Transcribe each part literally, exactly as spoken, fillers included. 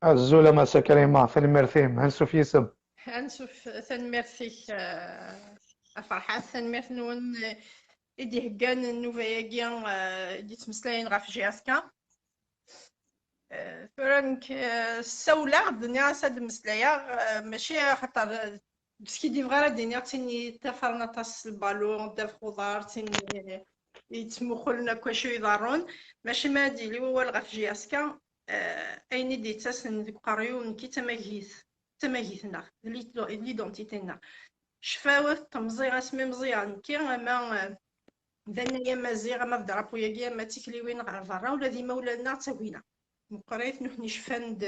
Azul a Massa Karima, tanemmirt-im. Ansuf yis-m. Ansuf, tanemmirt-ik, eh, a Ferḥat, tanemmirt-nwen, eh, i d-iheggan nnuba-agi, eh, i d-yettmeslayen ɣef J S K. Eh, tura nekk, eh, ssawleɣ-d, nniɣ-as ad d-mmeslayeɣ, eh, mačči axaṭer, eh, skidibeɣ ara d-iniɣ d tin yettafaren aṭas s lbalu, ddabex uḍar, d tin yettmuqulen akk acu iḍerrun, mačči ma ad d-yili wawal ɣef J S K, eh, ayen i d-yettasen deg uqerru-w nekki d tamagit, d tamagit-nneɣ, d l'id-, d l'identité-nneɣ. Cfawet temẓi asmi mẓiyeɣ nekki, ama, eh, d annay amaziɣ, ama d drapeau-agi, ama d tikliwin ɣer berra, ula d imawlan-nneɣ ttagin-aɣ. Meqqrit, nutni cfan-d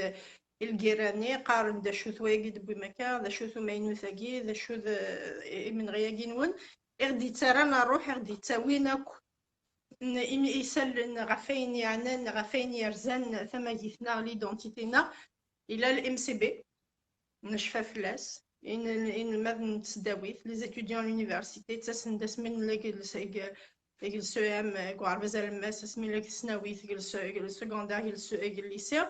i lgirra-nni, qqaren-d d acu-t wayagi d-wwim akka, d acu-t umaynut-agi, d acu d, eh, imenɣi-agi-nwen, i ɣ-d-yettarran ṛṛuḥ, i ɣ-d-yettawin akk n-, imi-, isallen ɣef wayen yeɛnan, ɣef wayen yerzan tamagit-nneɣ, l'identité-nneɣ, ila l M C B, necfa fell-as, in-, inelmaden n tesdawit, les étudiants à l'université, ttasen-d asmi nella deg l-, deg, deg l-C E M, deg uɣerbaz alemmas, asmi nella deg tesnawit, deg l-, deg le secondaire, deg l-, deg lycée,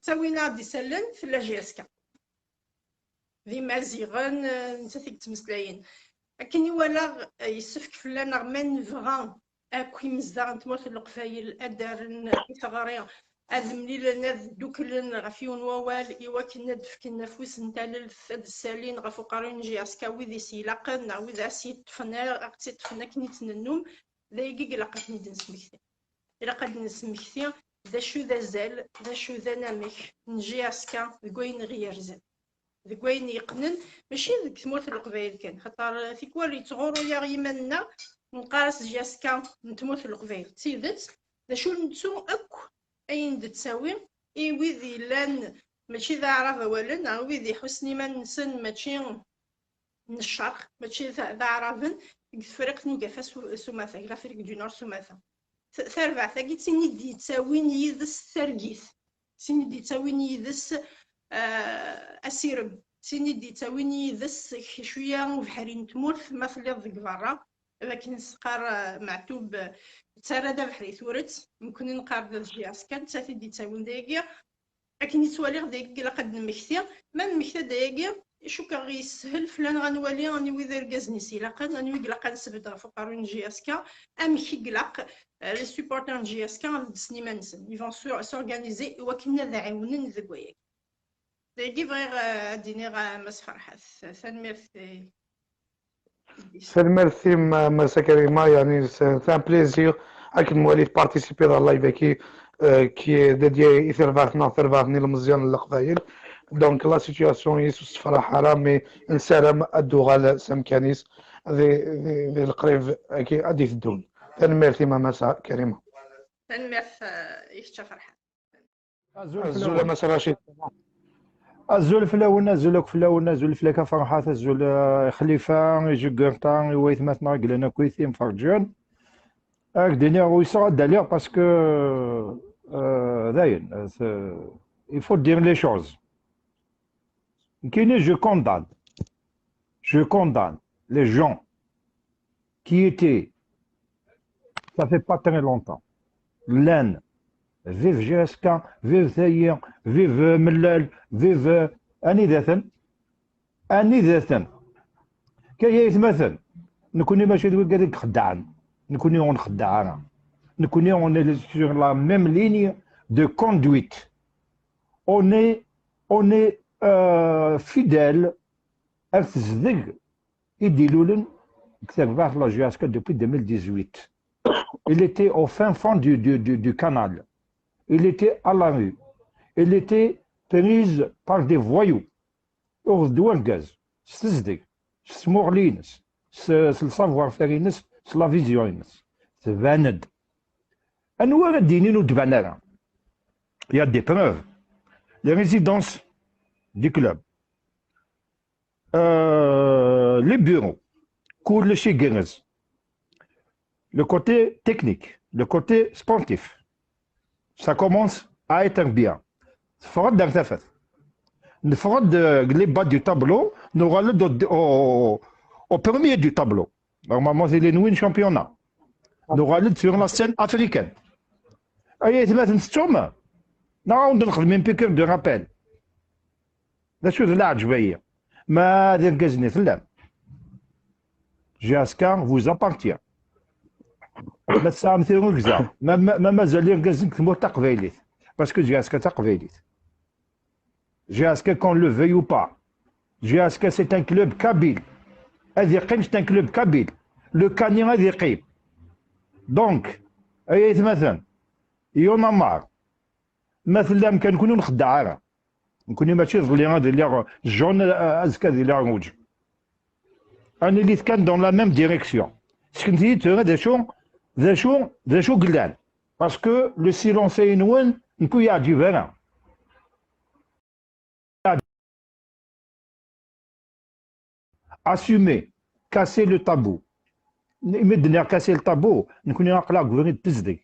ttawin-aɣ-d isallen, tella J S K. D imaziɣen, eh, nettat i yettmeslayen. Akken i walaɣ, eh, yessefk fell-aneɣ ma nebɣa akk imezdaɣ n tmurt n Leqbayel ad d-rren i teɣri, ad mlilen, ad dduklen ɣef yiwen wawal i wakken ad d-fken afus n talelt, ad d-ssalin ɣef uqerruy n J S K wid i s-ilaqen neɣ wid ara s-yeṭṭfen, ara ɣ-tt-iṭṭfen akken i tt-nennum. D ayagi i ilaq ad ten-id-nesmekti. Ilaq ad d-nesmekti d acu d azal, d acu d anamek n J S K deg wayen i ɣ-yerzan, deg wayen yeqqnen, mačči deg tmurt n Leqbayel kan, xaṭer tikwal yettɣurru-yaɣ yiman-nneɣ, neqqar-as J S K n tmurt n Leqbayel. D tidet, d acu nettu akk ayen d-ttawi i wid yellan mačči d aɛrab awalen, neɣ wid iḥussen iman-nsen mačči n ccerq, mačči d, d aɛraben, deg Tefriqt n Ugafa s, s umata, deg l'Afrique du Nord s umata. T-, tarbaɛt-agi d tin i d-yettawin yid-s targit, d tin i d-yettawin yid-s, eh, asirem, d tin i d-yettawin yid-s cwiya ubeḥri n tmurt ma telliḍ deg berra, d akken s-qqar, eh, Meɛtub, eh, ttarra-d abeḥri turet, nekkni neqqar d J S K, nettat i d-yettawin dayagi. Akken i ttwaliɣ dayagi ilaq ad d-nemmekti, ma nemmekta-d ayagi, cukkeɣ yeshel fell-aneɣ ad nwali aniwi d irgazen i s-ilaqen, aniwi ilaq ad nesbedd ɣef uqerruy n J S K, amek i ilaq, eh, les supporters n J S K ad ddsen iman-nsen. Ils vont s'or-, s'organiser i wakken ad ɛiwnen deg wayagi. Dayagi bɣiɣ, eh, ad d-iniɣ, eh, Mass Ferḥat. Tanemmirt, eh, Tanemmirt-im, Massa Karima, yeɛni c'est un plaisir akken nwali tparticipiḍ ɣer live-agi, euh, qui est dédié i terbaɛt-nneɣ, terbaɛt n yilemẓiyen n Leqbayel. Donc la situation-is ur tessefraḥ ara, mais nessaram ad d-tuɣal s amkan-is di, di, di leqrib-agi ad d-iteddun. Tanemmirt-im a Massa Karima. Tanemmirt, eh, i kečč a Ferḥat. Azul Azul a fell-awen. Massa Racid. Azul fell-awen, azul akk fell-awen, azul fell-ak a Ferḥat, azul, eh, i Xlifa, i Jugurta, i waytmaten-a i yellan akkit, imferǧen. Ad ak-d-iniɣ uyseɣ ad d-aliɣ parce que, euh, dayen, euh, il faut dire les choses. Nekkini, je condamne, je condamne les gens qui étaient, ça fait pas très longtemps, llan, vive J S K, vive tayi, vive, euh, Mellal, vive, euh, anida-ten, anida-ten. Kay aytmaten, nekkni mačči d wigad i ixeddɛen, nekkni ur nxeddeɛ ara. Nekkni, on est sur la même ligne de conduite. On est, on est, euh, fidèle ar tezdeg i d-ilulen deg terbaɛt la J S K depuis deux mille dix-huit. Il était au fin fond du, du, du, du canal. Il était à la rue. Il était prise par des voyous. Uɣeɣ-d urgaz s tezdeg, s tmuɣli-ines, s, s le savoir-faire-ines, s la vision-ines. Tban-d. Anwa ara d-yinin ur d-tban ara? Il y a des preuves. Les résidences du club. Euh, les bureaux. Kullec igerrez. Le côté technique, le côté sportif, ça commence à être bien. Teffeɣ-d ar tafat. Neffeɣ-d, euh, les bas du tableau, nuɣal-d au, au, au premier du tableau. Normalement, c'est les win championnat. Nuɣal-d sur la scène africaine. Ay aytmaten, tettum? Neɣ ad awen-d-nexdem une piqûre de rappel. D acu d leɛǧeb-ayi? Ma d irgazen i tellam, J S K vous appartient. Ma tesɛam tirrugza, ma, ma, ma mazal irgazen deg tmurt taqbaylit, parce que J S K d taqbaylit. J S K, qu'on le veuille ou pas, J S K c'est un club kabyle. Ad yeqqim, c'est un club kabyle. Le K-nni ad yeqqim. Donc, ay aytmaten, y en a marre. Ma tellam kan, nekkni ur nxeddeɛ ara. Nekkni mačči iḍelli ad iliɣ jaune, a-, azekka ad iliɣ rouge. Ad nilit kan dans la même direction. Seknet-iyi-d tura d acu, d acu, d acu yellan. Parce que le silence-ayi-nwen, nekk ur yeɛǧib ara. Assumer, casser le tabou. Mi d-nniɣ casser le tabou, nekkni aql-aɣ deg ubrid n tezdeg.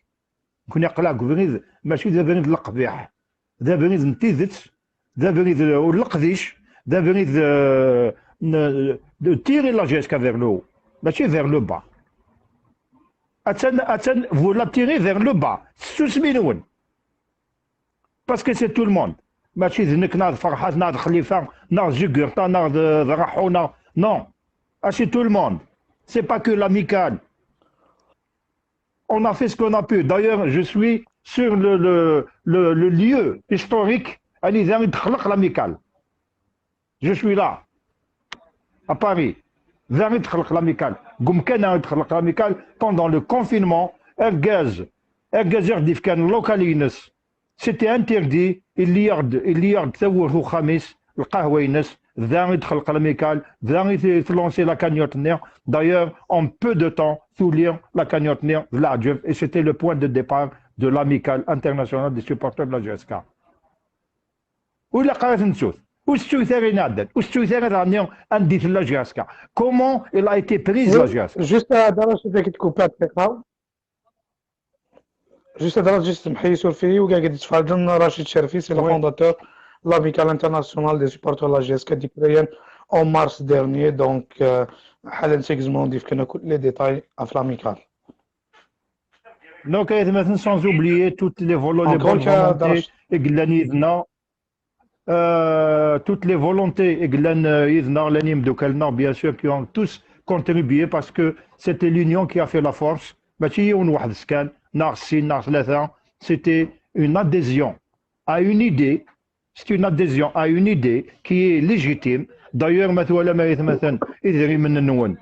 Nekkni aql-aɣ deg ubrid, mačči d abrid n leqbiḥ. D abrid n tidet, d abrid n leqdic, d abrid, euh, n, de tirer la J S K vers le haut, mačči vers le bas. Attan, attan, vous la tirez vers le bas, s tsusmi-nwen. Parce que c'est tout le monde. Mačči d nekk, neɣ d Ferḥat, neɣ d Xlifa, neɣ d Jugurta, neɣ d, d Raḥu, neɣ, non. Ah, c'est tout le monde. C'est pas que l'Amicale. On a fait ce qu'on a pu. D'ailleurs, je suis sur le, le, le, le lieu historique anida i d-texleq l'Amicale. Je suis là, à Paris. Da i d-texleq l'Amicale. Deg umkan-a i d-texleq l'Amicale pendant le confinement. Argaz, argaz i ɣ-d-ifkan local-ines. C'était interdit. Illi-yaɣ-d, illi-yaɣ-d tawwurt uxxam-is, lqahwa-ines. Da i d-texleq l'Amicale. Da i t-, tlancer la cagnotte-nni. D'ailleurs, en peu de temps, tuli la cagnotte-nni d leɛǧeb. Et c'était le point de départ de l'Amicale internationale des supporters de la J S K. Ur ilaq ara ad t-nettut. Ur tettut ara ayen iɛeddan. Ur tettut ara daɣen anda i tella J S K. Comment il a été prise la J S K? Juste, euh, Dara, je vais te couper à Tfekha. Juste, Dara, juste, Mhi Surfi, ou quelqu'un de Tfaljan, Rachid Cherfi, c'est le fondateur de l'Amicale internationale des supporters de la J S K, qui créé en mars dernier. Donc, euh, حالا نسيكزمون نضيف كنا كل les détails à l'Amicale. Donc, aytmaten, sans oublier toutes les volo-, les bonnes volontés i yellan yid-neɣ. Euh, toutes les volontés i yellan, euh, yid-neɣ, llan yimdukal-nneɣ, bien sûr, qui ont tous contribué parce que c'était l'union qui a fait la force. Mačči yiwen weḥd-s kan, neɣ sin, neɣ tlata. C'était une adhésion à une idée. C'est une adhésion à une idée qui est légitime. D'ailleurs, ma twalam, ay atmaten, idrimen-nwen,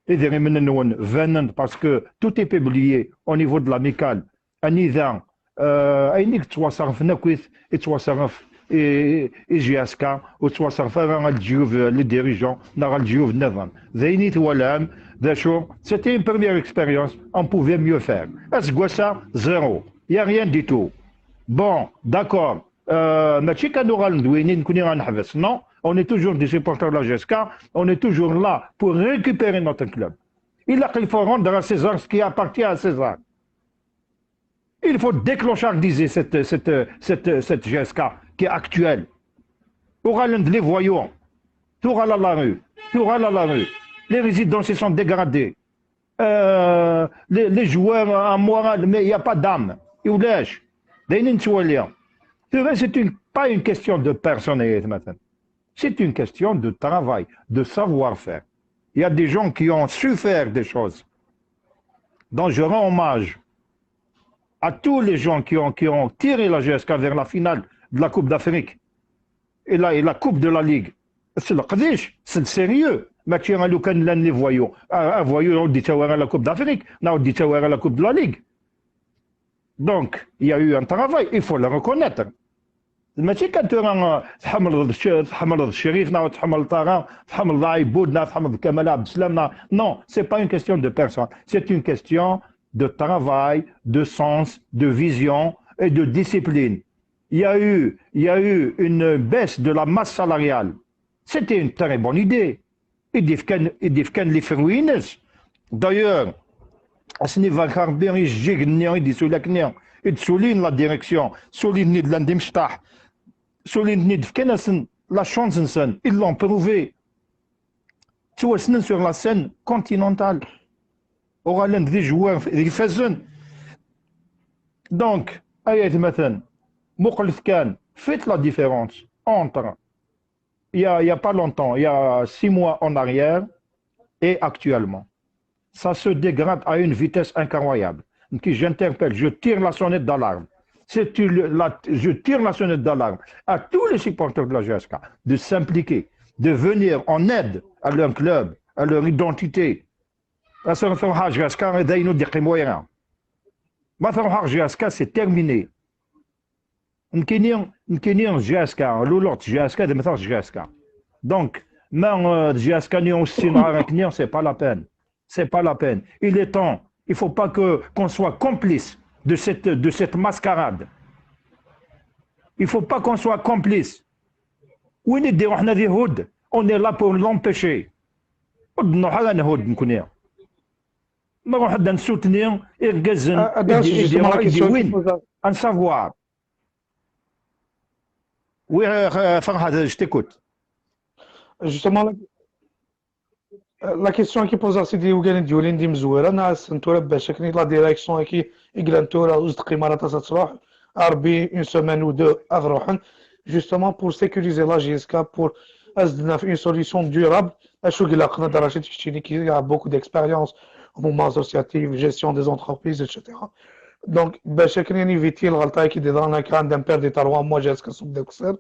idrimen-nwen banen-d, parce que tout est publié au niveau de l'Amicale. Anida, euh, ayen i yettwaṣerfen akk, yettwaṣerref i, i J S K, ur ttwaṣerref ara ɣer leǧyub, euh, les dirigeants, neɣ ɣer leǧyub nniḍen. D ayen i twalam, d acu, c'était une première expérience, on pouvait mieux faire. Aseggas-a, zéro. Y a rien du tout. Bon, d'accord. Euh, mačči kan uɣalen d win i nekkni ad neḥbes. Non, on est toujours des supporters de la J S K, on est toujours là pour récupérer notre club. Il a, il faut rendre à César ce qui appartient à César. Il faut déclochardiser cette, cette, cette, cette J S K qui est actuelle. Uɣalen d les voyous. Tuɣal à la rue. Tuɣal à la rue. Les résidences se sont dégradées. Euh, les, les joueurs en morale, mais il n'y a pas d'âme. Ulac. D ayen i nettwali. Tura, c'est une, pas une question de personne, ay atmaten. C'est une question de travail, de savoir-faire. Il y a des gens qui ont su faire des choses. Donc, je rends hommage à tous les gens qui ont, qui ont tiré la J S K vers la finale de la Coupe d'Afrique et la, et la Coupe de la Ligue. C'est le qdic, c'est le sérieux. Mačči lukan llan les voyous. Un, un voyou ur d-yettawi ara la Coupe d'Afrique, neɣ ur d-yettawi ara la Coupe de la Ligue. Donc, il y a eu un travail, il faut le reconnaître. Mačči kan tura, euh, tḥemmleḍ Ch-, tḥemmleḍ Crif, neɣ ur tḥemmleḍ ara, tḥemmleḍ Ɛibud, neɣ tḥemmleḍ Kamal Abdeslam, neɣ, non, c'est pas une question de personne. C'est une question de travail, de sens, de vision et de discipline. Il y a eu, il y a eu une baisse de la masse salariale. C'était une très bonne idée. I d-ifkan, i d-ifkan les fruits-ines. D'ailleurs, ass-nni barek Rebbi, ijeǧǧigen-nni i d-isuli akkenni, i d-sulin la direction, sulin-ten-id llan d imecṭaḥ, sulin-ten-id, fkan-asen la chance-nsen, ils l'ont prouvé. Ttwassnen sur la scène continentale. Uɣalen d ijewwar d ifazen. Donc, ay atmaten, Muqlet kan, faites la différence entre il y a, il y a pas longtemps, il y a six mois en arrière et actuellement. Ça se dégrade à une vitesse incroyable. Donc, j'interpelle, je tire la sonnette d'alarme. C'est tu- le- la- je tire la sonnette d'alarme à tous les supporters de la G S K de s'impliquer, de venir en aide à leur club, à leur identité. Parce que G S K, d'ailleurs, nous décrivons rien. Ma G S K, c'est terminé. Nekkini, nekkini G S K, lulluɣ G S K, d mteɣ G S K. Donc, ma euh, G S K ni ur ssineɣ ara akken, c'est pas la peine. C'est pas la peine. Il est temps. Il faut pas que qu'on soit complice de cette, de cette mascarade. Il faut pas qu'on soit complice. Win i d-iruḥen ad ihudd, on est là pour l'empêcher. Ur d-nruḥ ara ad nhudd nekkni. Nruḥ ad nsutni irgazen Ah, ah, bien, i d- c'est i d- justement la i d- question qui win. pose à- Un savoir. Oui, euh, euh, Farhad, je t'écoute. Justement, la, la question qui pose à Sidi Ougan Dioulin Dimzouera, la direction qui est Glantora, Ouzd Qimarata Satsrah, Arbi, une semaine ou deux, Avrohan, justement pour sécuriser la G S K, pour as une solution durable. Acu ilaqen, Rachid Keččini, qui a beaucoup d'expérience au mouvement associatif, gestion des entreprises, et cetera. Donc, باش كاين éviter الغلطة كي دي درانا كان d'un perdre trois mois jusqu'à son décès.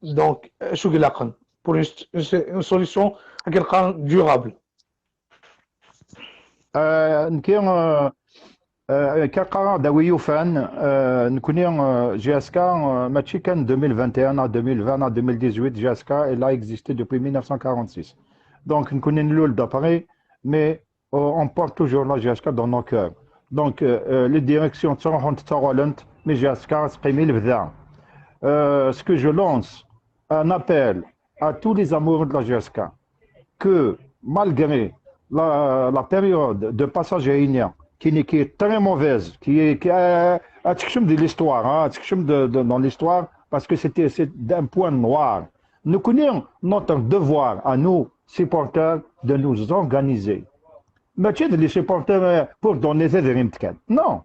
Donc, acu ilaqen pour une, une, une solution كي نلقى durable. Euh, nekkini, euh, euh, ka qqareɣ d awi yufan, euh, nekkni, euh, G S K, euh, mačči kan deux mille vingt et un à deux mille vingt à deux mille dix-huit, G S K, elle a existé depuis mille neuf cent quarante-six. Donc, nekkni nlul d'après, mais euh, on porte toujours la G S K dans nos cœurs. Donc, euh, euh, les directions ttruḥunt ttaɣalent, mais G S K teqqim i lebda. Euh, ce que je lance, un appel à tous les amoureux de la G S K, que malgré la, la période de passage à Inia, qui, n'est- qui est très mauvaise, qui est, qui, euh, ad tekcem di l'histoire, hein, ad tekcem de, de- dans l'histoire, parce que c'était, c'est un point noir. Nous connaissons notre devoir à nous, supporters, de nous organiser. Mačči d les supporters euh, pour donner des rimes. Non.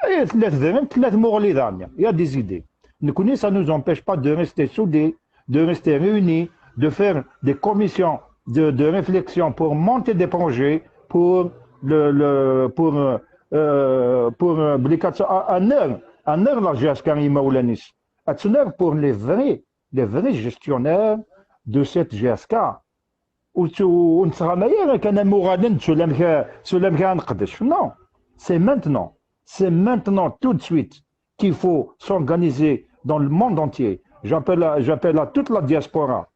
Tella tedrimt, tella tmuɣli daɣen. Il y a des idées. Nekkni, ça ne nous empêche pas de rester soudés, de rester réunis, de faire des commissions de, de réflexion pour monter des projets pour le, le pour euh, pour euh, belli ad nerr ad nerr la G S K i yimawlan-is. Ad tt-nerr pour les vrais les vrais gestionnaires de cette G S K. Ur tt- ur nettɣama ara kan am uɣalen-d s ulamek s ulamek ara neqdec. Non, c'est maintenant, c'est maintenant, tout de suite, qu'il faut s'organiser dans le monde entier. J'appelle à- j'appelle à toute la diaspora,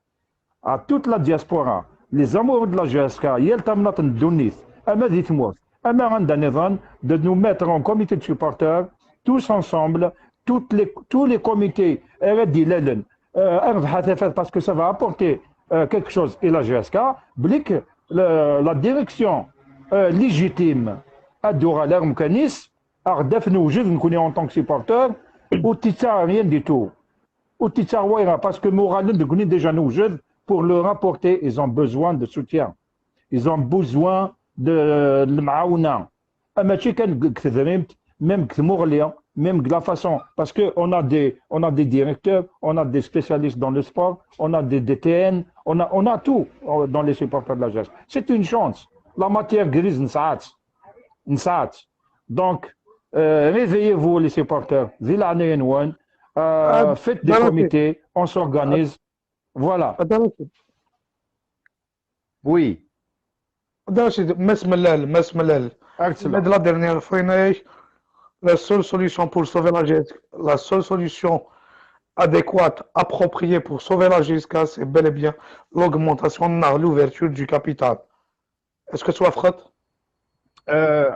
à toute la diaspora, les amoureux de la G S K, yal tamnaḍt n ddunit, ama di tmurt, ama anda nniḍen, de nous mettre en comité de supporters, tous ensemble, toutes les, tous les comités, euh, d-ilalen, euh, ad rebḥeɣ tafat, parce que ça va apporter euh, quelque chose i la G S K, belli que la, la direction euh, légitime ad d-tuɣal ar umkan-is, ad aɣ-d-taf newjed nekkni en tant que supporter, ur tt-ittaɣ rien du tout. Ur tt-ittaɣ wayra, parce que ma uɣalen-d nekkni déjà newjed pour leur apporter, ils ont besoin de soutien. Ils ont besoin de, de lemɛawna. Ah, mačči kan deg tedrimt, même deg tmuɣli, même de la façon. Parce que on a des, on a des directeurs, on a des spécialistes dans le sport, on a des D T N, on a, on a tout euh, dans les supporters de la G S. C'est une chance. La matière grise, nesɛa-tt. Nesɛa-tt. Donc, euh, réveillez-vous les supporters. Di leɛnaya-nwen, euh, Ah, faites des Daraki. Comités, on s'organise. Voilà. Ah, Daraki. Oui. Daraki, Mass Melal, Mass Melal. Excellent. Mais de la dernière fois, la seule solution pour sauver la G S K, la seule solution adéquate, appropriée pour sauver la G S K, c'est bel et bien l'augmentation, l'ouverture du capital. Est-ce que tu as fait Euh,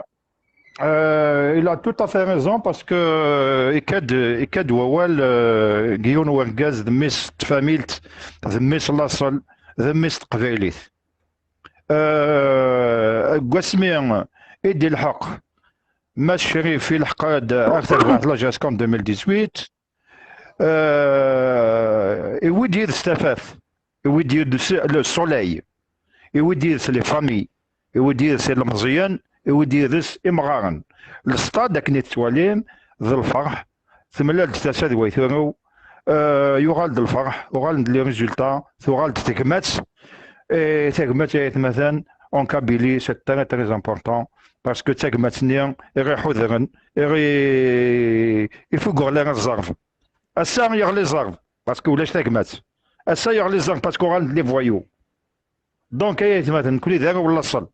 euh, il a tout à fait raison parce que euh, ikad ikad wawal euh, Guillaume Wergaz d mmi-s n tfamilt, d mmi-s n laṣel, d mmi-s n teqbaylit. Euh, deg wasmi i d-ilḥeq Mass Crif, ilḥeq-d ar terbaɛt la G S K en deux mille dix-huit, euh, iwwi-d yid-s tafat, iwwi-d yid-s le soleil, iwwi-d yid-s les familles, iwwi-d yid-s ilemẓiyen, iwwi-d yid-s imɣaren. Le stade akken i tettwalim d lferḥ, temlal-d tasa d way turew, euh, yuɣal-d lferḥ, uɣalen-d les résultats, tuɣal-d tegmat. Et tegmat, ay atmaten, en Kabylie, c'est très, très important, parce que d tagmat-nni i ɣ-iḥudren, i ɣ-i-, ifugger la ẓẓerb. Ass-a yeɣli ẓẓerb, parce que ulac tagmat. Ass-a yeɣli ẓẓerb, parce que uɣalen-d les voyous. Donc, ay atmaten, nekkni d arraw n laṣel.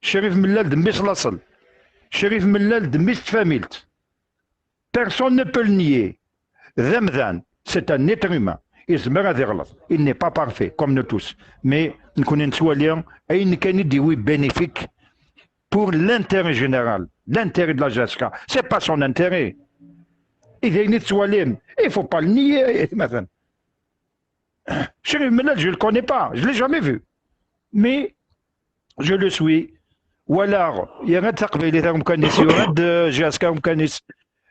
Crif Mellal d mmi-s laṣel. Crif Mellal d mmi-s tfamilt. Personne ne peut le nier. D amdan, c'est un être humain. Yezmer ad iɣleḍ. Il n'est pas parfait, comme nous tous. Mais nekkni nettwali ayen kan i d-iwi bénéfique pour l'intérêt général, l'intérêt de la J S K. C'est pas son intérêt. Et d ayen i tettwalim, il faut pas le nier, ay atmaten. Crif Mellal, je le connais pas, je l'ai jamais vu. Mais je le suis. Walaɣ, yerra-d taqbaylit ar umkan-is, yerra-d, euh, J S K ar umkan-is,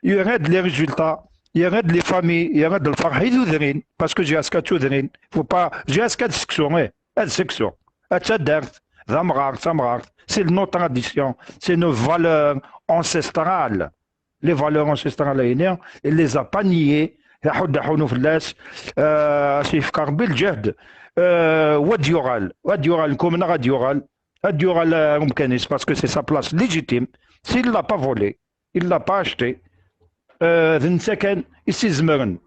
yerra-d les résultats, yerra-d les familles, yerra-d lferḥ i tudrin, parce que J S K d tudrin, faut pas, J S K d seksu, eh, ad seksu, ad tadart, d amɣar, d tamɣart, c'est notre tradition, c'est nos valeurs ancestrales. Les valeurs ancestrales-agi, il les a pas niées. Aḥud aḥunu fell-as, euh, as yefk Rebbi lǧehd, euh, wa d yuɣal, wa d yuɣal, nekkni ad yuɣal, ad yuɣal, euh, umkan-is, parce que c'est sa place légitime. S'il l'a pas volé, il l'a pas acheté. Euh, d netta kan i s-izemren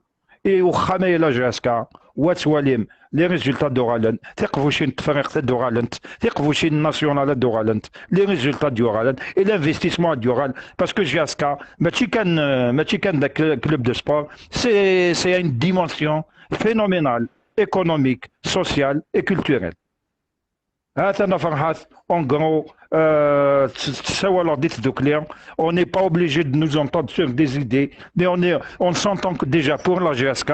i uxxam-agi la J S K, wa ttwalim, les résultats d-uɣalen, tiqbucin n Tefriqt ad d-uɣalent, tiqbucin nationales ad d-uɣalent, les résultats d-yuɣalen, et l'investissement ad d-yuɣal, parce que J S K, mačči kan, euh, mačči kan d cl-, club de sport, c'est, c'est une dimension phénoménale, économique, sociale et culturelle. Atan a Ferḥat, en gros, euh, tt-, tessawaleḍ di tdukli. On n'est pas obligé de nous entendre sur des idées, mais on est, on s'entend que déjà pour la J S K,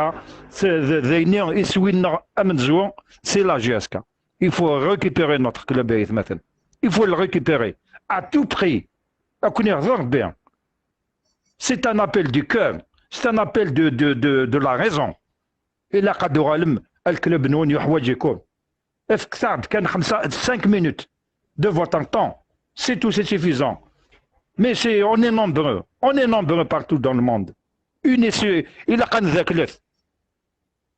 c'est, d-, d ayen iswi-nneɣ amenzu, c'est la J S K. Il faut récupérer notre club, ay atmaten. Il faut le récupérer à tout prix. Ad ken-iɣḍer Rebbi. C'est un appel du cœur. C'est un appel de, de, de, de la raison. Ilaq ad d-tuɣalem, lklub-nwen yuḥwaǧ-iken. Efket-aɣ-d kan xemsa, cinq minutes de votre temps. C'est tout, c'est suffisant. Mais c'est, on est nombreux. On est nombreux partout dans le monde. Unissez, ilaq ad ndaklet.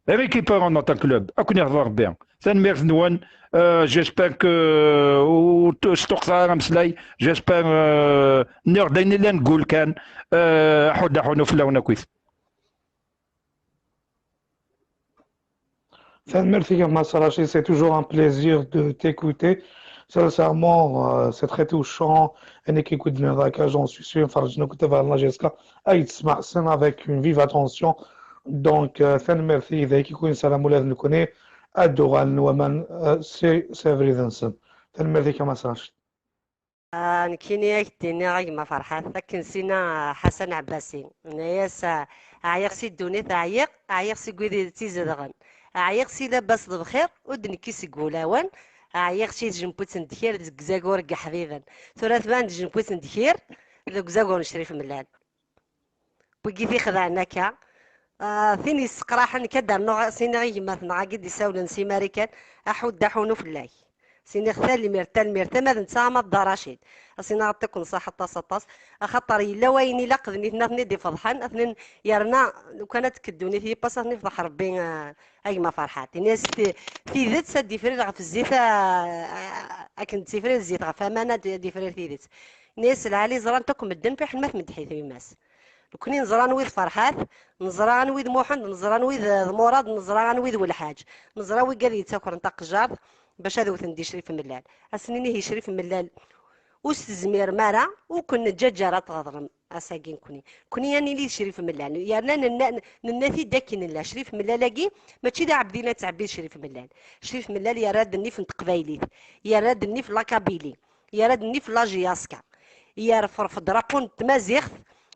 Récupérons notre club. Ad ken-iɣḍer Rebbi. Tanemmirt-nwen. Euh, j'espère que, euh, ur t-, ur sṭuqqteɣ ara ameslay. J'espère, euh, nniɣ-d ayen illan deg wul kan. Euh, aḥud aḥunu fell-awen akkit. Tanemmirt-ik a Mass Rachid, c'est toujours un plaisir de t'écouter. Sincèrement, euh, c'est très touchant. Ayen i k-id-nniḍ akka, j'en suis sûr, ferrǧen akk tabaɣ n la J S K ay d-smeḥsen avec une vive attention. Donc, euh, tanemmirt-ik, d ayagi i ken-nessaram ula d nekkni, ad d-uɣalen waman, euh, si, si abrid-nsen. Tanemmirt-ik a Mass Rachid. Ah, nekkini ad k-d-iniɣ a gma Ferḥat, akken sina Ḥasan Ɛebbasi. Yenna-yas, ah, ɛyiɣ si ddunit, ɛyiɣ, ɛyiɣ seg wid i tt-izedɣen. Ɛyiɣ si labas d lxir, ur d-nekki seg wulawen. Ɛyiɣ si tjemput n ddkir deg uzagur n yeḥbiben. Tura tban tjemput n ddkir deg uzagur n Crif Mellal. Wigi t-ixedɛen akka. Ah, tin yesseqraḥen, nekk ad d-rnuɣ, s-iniɣ i gma-tneɣ-agi d-isawlen si Marikan, aḥuddu aḥunu fell-ak. S-iniɣ tanemmirt, tanemmirt, ama d netta, ama d Dda Racid. As-iniɣ aṭṭik n ṣṣeḥ aṭas, aṭas, axaṭer yella wayen ilaq d nitni ad ten-id-ifeḍḥen, ad ten-, yerna lukan ad tekk ddunit yipas, ad ten-ifḍeḥ Rebbi, ah, a gma Ferḥat. Ini-as ti-, tidet ad d-ifrir ɣef zzit, ah, ah, akken d-tifrir zzit ɣef aman, ad d-ifrir tidet. Ini-as lɛali ẓran-t akk medden, fiḥel ma tmeddeḥ-it yemma-s. Nekkni neẓra anwi d Ferḥat, neẓra anwi d Muḥend, neẓra anwi d, d Murad, neẓra anwi d Welḥaǧ. Neẓra wigad yettakren taqejjart bac ad wten di Crif Mellal. Ad sen-nini i Crif Mellal, ur s-tezmirem ara, ur ken-neǧǧaǧ ara ad tɣeḍrem ass-agi nekkni. Nekkni ad nili d Crif Mellal. Yerna nenna-, nenna-t-id akken nella. Crif Mellal-agi mačči d aɛebdi la nettɛebbid Crif Mellal. Crif Mellal yerra-d nnif n teqbaylit, yerra-d nnif n la Kabylie. Yerra-d nnif la J S K. Yerfed drapeau n tmaziɣt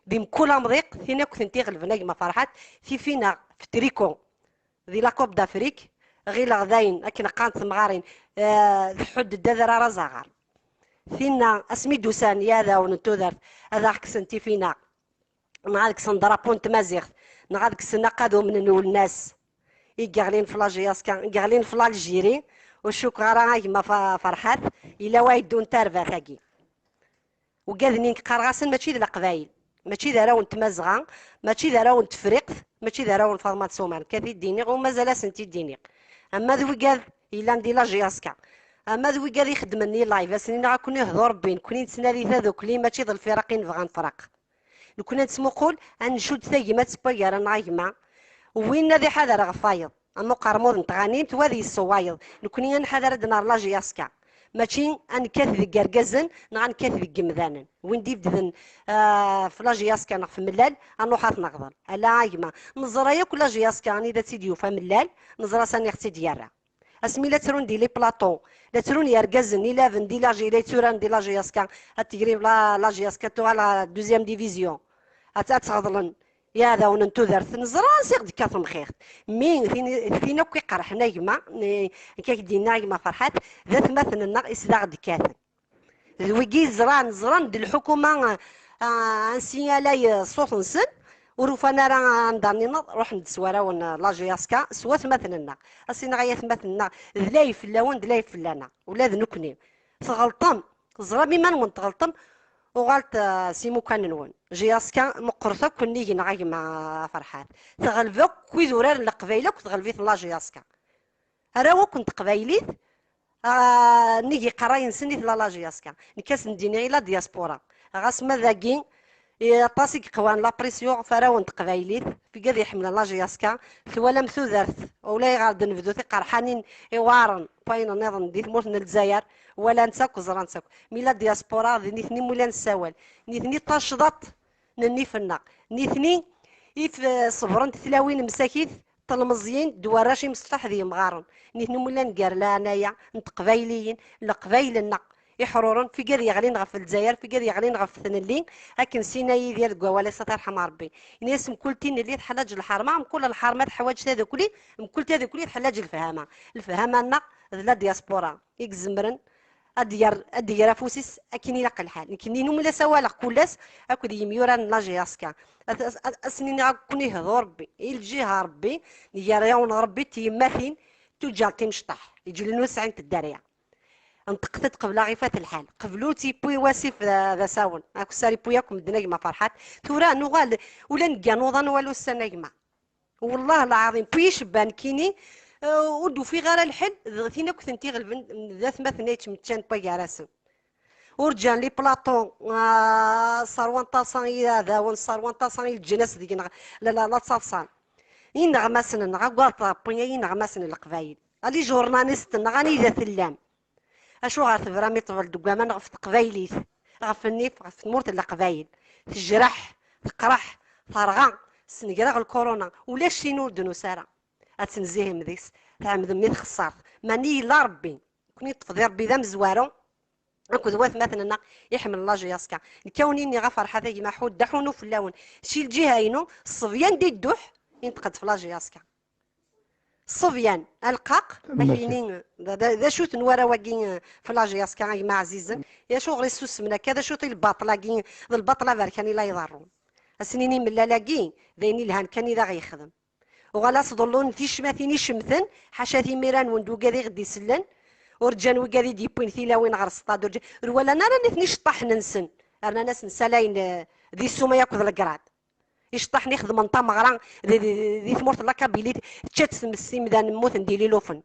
di mkul amḍiq, tin akk tent-iɣelben a gma Ferḥat, tif-inaɣ f tricot di la Coupe d'Afrique, ɣileɣ dayen akken qqarent temɣarin, eh, tḥudd-d adrar azaɣar. Tinna asmi d-usan yiɛdawen n tudert ad aɣ-kksen tif-inaɣ, neɣ ad kksen drapeau n tmaziɣt, neɣ ad kksen aqadum n Lwennas i yeɣlin f la J S K, i yeɣlin f l'Algérie, ur cukkeɣ ara a gma Fa-, Ferḥat, yella wa yeddun tarbat-agi. Ugaden i qqareɣ-asen mačči d Leqbayel. Mačči d arraw n Tmazɣa, mačči d arraw n Tefriqt, mačči d arraw n Faḍma Tsumer. Nekk ad t-id-iniɣ, u mazal ad sent-id-iniɣ. Ama d wigad yellan di la J S K, ama d wigad ixeddmen i live, asen-iniɣ, ad ken-ihdu Rebbi, nekkni nettnadi tadukli, mačči d lfiraq i nebɣa nefraq. Nekkni ad nettmuqul, ad ncudd tagmat n wagar-nneɣ a gma. Win ad iḥader ɣef wayeḍ, am uqermud n tɣanimt, wa ad yessewayeḍ. Nekkni ad nḥader ad d-nerr la J S K. Mačči ad nekkat deg yergazen, neɣ ad nekkat deg yemdanen. Win d-ibedden, ah, f la J S K neɣ f mellal, ad nruḥ ad t-neɣḍel. Ala a gma. Neẓra yakk la J S K anida tt-id-yufa mellal, neẓra sani ɣ-tt-id-yerra. Asmi la ttrun di les plateaux, la ttrun yergazen, ilaben di la J-, la yetturan di la J S K, ad tegrib la, la J S K tuɣal la deuxième division. Ad, ad tt-ɣeḍlen yiɛdawen n tudert. Neẓra ansi ɣ-d-tekka temxirt. Mi tin, tin akk iqerḥen a gma, eh, akka k-d-yenna a gma Ferḥat, d atmaten-nneɣ i s d aɣ-d-kkaten. D wigi ẓran, ẓran d lḥukuma, ah, ansi alay, eh, ṣṣut-nsen, ur ufan ara anda nnineḍ, ruḥen-d s warraw n la J S K, s watmaten-nneɣ. As-iniɣ ay atmaten-nneɣ, d lay fell-awen, d lay fell-aneɣ, ula d nekkni. Tɣelṭem, teẓram iman-nwen tɣelṭem, uɣalt, ah, s imukan-nwen. J S K meqqret akk nnig-neɣ a gma Ferḥat. Teɣleb akk idurar n Leqbayel akk, teɣleb-iten la J S K. Arraw akk n teqbaylit, ah, nnig iqerray-nsen i tella la J S K. Nekk ad sen-d-iniɣ i la diaspora. Ɣas ma dagi, i aṭas i yeqwan la pression ɣef arraw n teqbaylit, f igad iḥemmlen la J S K, twalam tudert, ulayɣer d-nebdu tiqerḥanin iweɛren, wayen nniḍen di tmurt n Lezzayer, walan-tt akk, ẓran-tt akk. Mi la diaspora, d nitni mula nessawal. Nitni tacḍaṭ n nnif-nneɣ. Nitni i f-, ṣebrent tlawin msakit, telmeẓyin d warrac imseṭṭaḥ d yemɣaren. Nitni mula nger leɛnaya n teqbayliyin, leqbayel-nneɣ iḥruren, f igad yeɣlin ɣef Lezzayer, f igad yeɣlin ɣef tnelli, akken sina Yidir deg wawal-is, ad t-irḥem Rebbi. Ini-as, mkul tinelli teḥlaǧ lḥerma, mkul lḥerma teḥwaǧ tadukli, mkul tadukli teḥlaǧ lefhama. Lefhama-nneɣ d la diaspora i izemren ad d-yer, ad d-yer afus-is akken ilaq lḥal. Nekkini numi la sawaleɣ kul ass akked yimyuran n la J S K. Ad, ad, ad, ad sen-iniɣ ad ken-ihdu Rebbi, i lǧiha Rebbi, gar yawen Rebbi d tyemmatin, tuǧǧal timecṭaḥ, iǧlen ur sɛint dderya. Nṭeqet-d qebl aɣ ifat lḥal. Qeblu ur tt-yewwi wasif d, d asawen. Akessar yewwi akk medden a gma Ferḥat. Tura nuɣal, ula neggan uḍan walu ussan a gma. Wellah lɛaḍim, puis icebba nekkini, eh, ur d-ufiɣ ara lḥel, d tin akk tent-iɣelben, d atmaten ay yettmeččan n wagar-asen. Ur ǧǧan les plateaux, ah, ṣerwan ṭaṣa i iɛdawen, ṣerwan ṭaṣa i leǧnas deg-neɣ, la, la, la ttaḍsan. Ineɣmasen-nneɣ, agad Ṛebbi, ay ineɣmasen n Leqbayel. A les journalistes-nneɣ, anida tellam? Acuɣer tebram i ṭṭbel deg waman ɣef teqbaylit, ɣef nnif, ɣef tmurt n Leqbayel? Tejreḥ, teqreḥ, terɣa, snegraɣ lkuruna, ulac tin ur d-nusi ara. Ad tenzihem deg-s, tɛemdem i txeṣṣart. Mani yella Rebbi, nekkni yeṭṭef di Rebbi d amezwaru, akked watmaten-nneɣ iḥemmlen la J S K. Nekk a wen-iniɣ a Ferḥat a gma Ḥud, d aḥunu fell-awen. Si lǧiha-inu, ṣṣebyan di dduḥ, inṭeq-d f la J S K. Ṣṣebyan, alqaq, akini, d, d, d acu-ten warraw-agi, eh, f la J S K, a gma ɛzizen? Acuɣer i susmen akka? D acu-t lbaṭel-agi, d lbaṭel aberkan i la iḍerrun? Ad sen-nini mellal-agi, d ayen ilhan kan i d aɣ-yexdem. Uɣal ad s-ḍellun ticmatin icemten, ḥaca timira-nwen d wigad i ɣ-d-isellen, ur ǧǧan wigad i d-yewwin tilawin ɣer ṣṭad, ur ǧ-, ur walan ara nitni iceṭṭaḥen-nsen, rnan-asen salayen, eh, di ssuma akked legrad. Iceṭṭaḥen ixedmen tameɣra di, di, di tmurt n la Kabylie, tečča-tt tmes imdanen mmuten di lilufen.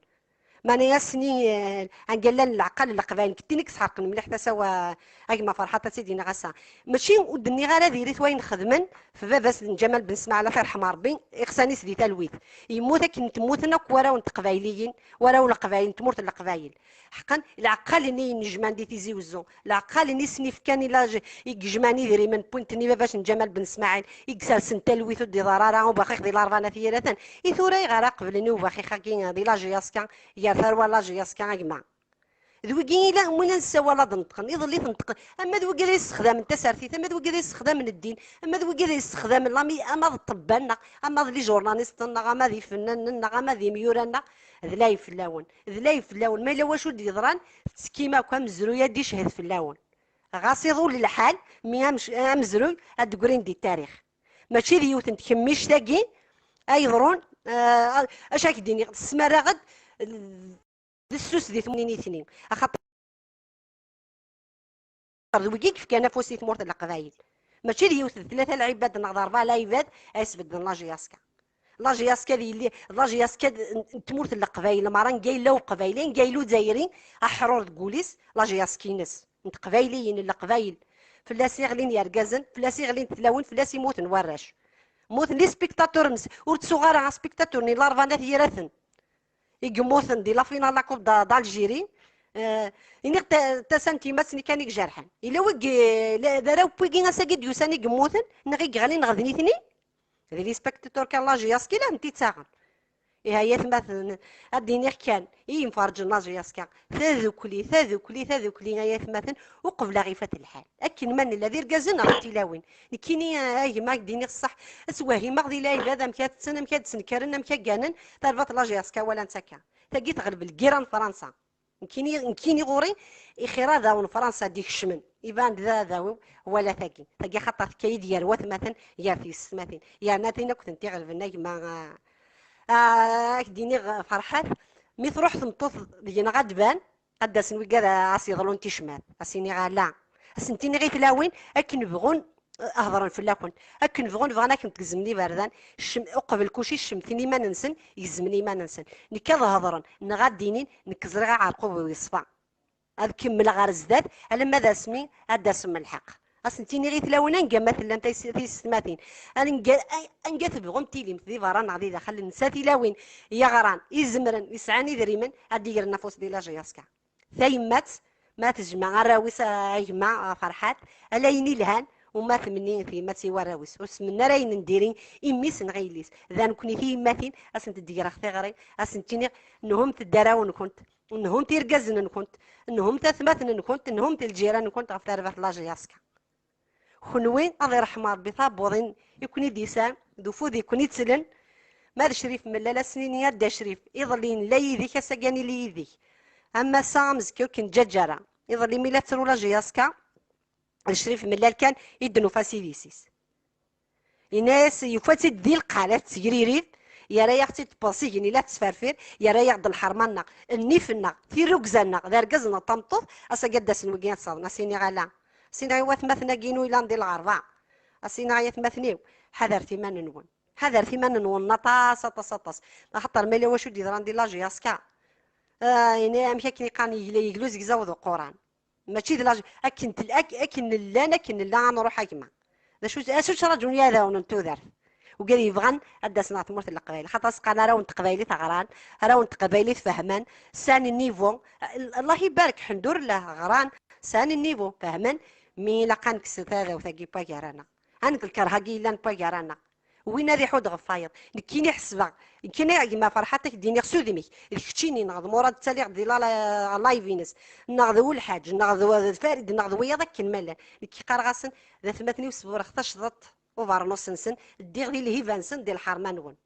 Mani ass-nni, eh, anga llan leɛqal n Leqbayel, nekk d tin i yesḥerqen mliḥ tasa-w, a gma Ferḥat, ad tt-id-iniɣ ass-a. Mačči ur d-nniɣ ara diri-t wayen xedmen f baba-s n Ǧamal Ben Smaɛel, ad t-irḥem Rebbi, iɣsan-is di talwit. Yemmut akken temmuten akk warraw n teqbayliyin, warraw n Leqbayel, n tmurt n Leqbayel. Ḥeqqen, leɛqal-nni yennejman di Tizi Wezzu, leɛqal-nni sen-ifkan i laj-, i yejman idrimen n punt-nni baba-s n Ǧamal Ben Smaɛel, i isersen talwit ur d-iḍar ara ubaxix di Larebɛa n At Yiraten, i tura ayɣer ara qeblen i ubaxix-agi di la J S K, gar tarwa n la J S K a gma. D wigi i la, win ad nessawal ad neṭqen, iḍelli tenṭeq, ama d wigi ay yessexdamen tasertit, ama d wigi ay yessexdamen ddin, ama d wigi ay yessexdamen lami, ama d ṭṭebba-nneɣ, ama d les journalistes-nneɣ, ama d ifennanen-nneɣ, ama d imyura-nneɣ, d lay fell-awen, d lay fell-awen. Ma yella wacu d-yeḍran, tettekkim akk, amezruy ad d-iched fell-awen. Ɣas iḍul lḥal, mi amec-, amezruy ad d-grin di tarix. Mačči d yiwet n tkemmict-agi ay yeḍrun, eh, acu ad k-d-iniɣ, tesmaraɣ-d, d ssus di tmunin-itni. Axaṭer d wigi i yefkan afus i tmurt n Leqbayel. Mačči d yiwet, d tlata lɛibad neɣ d rebɛa lɛibad ay sbedden la J S K. La J S K d yelli, la J S K d, n, n tmurt n Leqbayel, meṛṛa n Gayla Uqbayli, n Gayla Uzzayri, aḥrur deg wul-is, la J S K-ines, n teqbayliyin, n Leqbayel. Fell-as i ɣlin yergazen, fell-as i ɣlin tlawin, fell-as i mmuten warrac. Mmuten les spectateurs-nnes, ur ttuɣ ara aspectateur-nni n Larebɛa n At Yiraten i yemmuten di la finale la Coupe d-, d'Algérie. Eh, iniɣ ta-, tasa n tyemmat-nni kan i ijerḥen. Yella wigi, la-, d arraw n wigi ass-agi d-yusan i yemmuten, neɣ i yeɣlin, neɣ d nitni? D les spectateurs kan la J S K i la tent-ittaɣen. Ihi ay atmaten, ad d-iniɣ kan, i yimferǧen la J S K, tadukli, tadukli, tadukli, ay atmaten, uqbel aɣ ifat lḥal. Akken ma nella d irgazen neɣ d tilawin. Nekkini, a gma, ad d-iniɣ ṣṣeḥ, ad ttwehhimeɣ di lɛibad amek ad tten, amek ad ttnekkaren, amek ad gganen, tarbaɛt la J S K walan-tt akka. Tagi teɣleb lgirra n Fransa. Nekkini, nekkini ɣur-i, ixir ad awen Fransa d-ikecmen. Iban-d d adaw-iw, wala tagi. Tagi axaṭer tekka-yi-d gar watmaten, gar tyessetmatin. Yerna tin akk tent-iɣelben, a gma, ah, ah, ad k-d-iniɣ, Ferḥat, mi truḥ tmeṭṭut deg-neɣ ad d-ban, ad d-asen wigad a s-yeḍlun ticmat. A s-iniɣ ala. A sent-iniɣ i tlawin, akken bɣun, eh, hedren fell-akent. Akken bɣun, bɣan akken tgezmem iberdan, ccem-, uqbel kuci ccemten iman-nsen, gezmen iman-nsen. Nekk ad hedren, neɣ ad d-inin, nekk ẓriɣ aɛerqub-iw yeṣfa. Ad kemmleɣ ɣer zdat, alamma d asmi ad d-asem lḥeqq. A sent-iniɣ i tlawin, anga ma tellamt ay s-, tiyessetmatin, anga, ay-, anga tebɣumt tilimt, di berra neɣ di daxel, nsa tilawin yeɣran, izemren, yesɛan idrimen, ad d-igren afus di la J S K. Tayemmat, ma tejmeɛ arraw-is, a gma, a Ferḥat, ala ayen ilhan, u ma temni tyemmat i warraw-is. Ur semmen ara ayen n diri i mmi-s neɣ i yelli-s. Da nekni tiyemmatin, a sent-d-greɣ tiɣri, a sent-iniɣ, nhumt-d arraw-nkent, nhumt irgazen-nkent, nhumt atmaten-nkent, nhumt lǧiran-nkent ɣef tarbaɛt la J S K. Kenwi, ad iṛḥem Ṛebbi tabuḍin i ken-id-yesɛan, d ufud i ken-ittlen. Ma d Crif Mellal, ass-nni a Dda Crif, iḍelli nella yid-k, ass-agi ad nili yid-k. Am ass-a, am zekka, ur ken-ǧǧaǧǧ ara. Iḍelli mi la tettru la J S K, d Crif Mellal kan i d-nufa s idis-is. Yenna-yas, yufa-tt-id di lqaɛa, la tettgririd, yerra-yaɣ-tt-id ṭṭbes igenni, la tettferfir, yerra-yaɣ-d lḥerma-nneɣ, nnif-nneɣ, tirrugza-nneɣ, d argaz neɣ d tameṭṭut, ass-agi ad d-asen wigi ad ssaḍen, a s-iniɣ ala. A s-iniɣ i watmaten-agi-inu yellan di lɣerba, a s-iniɣ i atmaten-iw, ḥadret iman-nwen. Ḥadret iman-nwen aṭas, aṭas, aṭas. Axaṭer ma yella wacu d-yeḍran di la J S K, ah, ini amek akken i qqaren, yegla, yegla uzegzaw d uquran. Mačči d la J-, akken tel-, ak-, akken llan, akken nella, ad nruḥ a gma. D acu, acu ttraǧun yiɛdawen n tudert? Wigad yebɣan ad d-asen ɣer tmurt n Leqbayel. Xaṭer s-qqaren arraw n teqbaylit ɣran, arraw n teqbaylit fehmen, sɛan niveau. Allah ibarek, ḥemdullah, ɣran, sɛan niveau, fehmen, mi ilaq ad nekkes tadawt-agi n wagar-aneɣ. Ad nekk lkerh-agi yellan n wagar-aneɣ. Win ad iḥudd ɣef wayeḍ. Nekkini ḥesbeɣ, nekkini a gma Ferḥat, ad k-d-iniɣ s udem-ik. D keččini neɣ d Murad ttaliɣ di la, la, live-ines, neɣ d Welḥaǧ, neɣ d, d Farid, neɣ d wiyaḍ akken ma llan. Nekk qqareɣ-asen, d atmaten-iw, sburreɣ tacḍaṭ ubeṛnus-nsen, ddiɣ di lhiba-nsen, di lḥerma-nwen.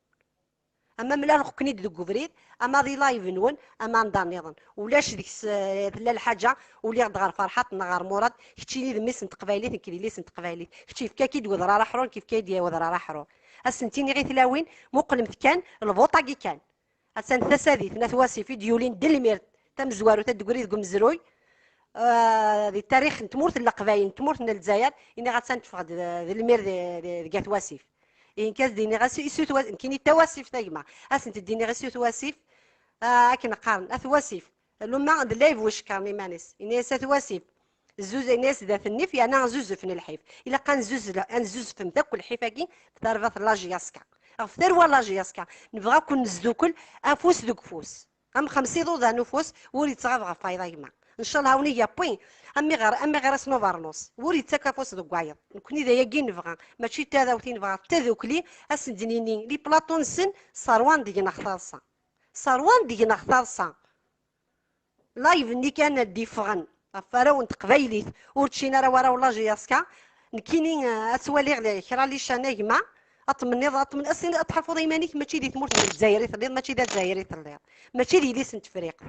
Ama mlaleɣ-ken-id deg ubrid, ama di live-nwen, ama anda nniḍen. Ulac deg-s, eh, tella lḥaǧa, uliɣ-d ɣer Ferḥat neɣ ɣer Murad, keččini d mmi-s n teqbaylit, nekk d yelli-s n teqbaylit. Kečč yefka-k-id wedrar aḥrur, nekk yefka-yi-d wedrar aḥrur. Ad sent-iniɣ i tlawin, muqlemt kan, lbuṭ-agi kan. Attan tasadit n At Wasif i d-yulin d lmird tamezwarut ad d-tegri deg umezruy, ah, di tarix n tmurt n Leqbayel, n tmurt n Lezzayer, iniɣ attan teffeɣ-d d, d lmird di, di, deg At Wasif. Ihi nekk ad s-d-iniɣ, as-, isut wa-, nekkini d tawasift a gma. Ad sent-d-iniɣ isut wasif, ah, akken qqaren, At Wasif. Luma d lɛib wi cekkren iman-is. Ini-as At Wasif. Zuz, ini-as dat nnif, yerna zuzufen lḥif. Ilaq ad nzuz-, ad nzuzfem d akk lḥif-agi, f tarbaɛt n la J S K. Ɣef tarwa n la J S K. Nebɣa ad ken-nesdukel afus deg ufus. Am xemsa iḍudan ufus, ur yettɣab ɣef wayeḍ a gma. Ncallah awen-ig apwi, am iɣer-, am iɣer-as n ubeṛnus, ur yettak afus deg wayeḍ. Nekni d ayagi i nebɣa, mačči d tadawt i nebɣa, d tadukli, ad sen-d-nini, les plateaux-nsen sserwan deg-neɣ taḍsa. Sserwan deg-neɣ taḍsa. Live-nni kan d-iffɣen ɣef warraw n teqbaylit, ur ččin ara warraw n la J S K. Nekkini, eh, ad twaliɣ le-, kra lican a gma, ad tmenniḍ, ad tmen-, ad tiniḍ, ad tḥulfuḍ iman-ik mačči di tmurt n Lezzayer i telliḍ, mačči d Azzayri i telliḍ, mačči d yelli-s n Tefriqt.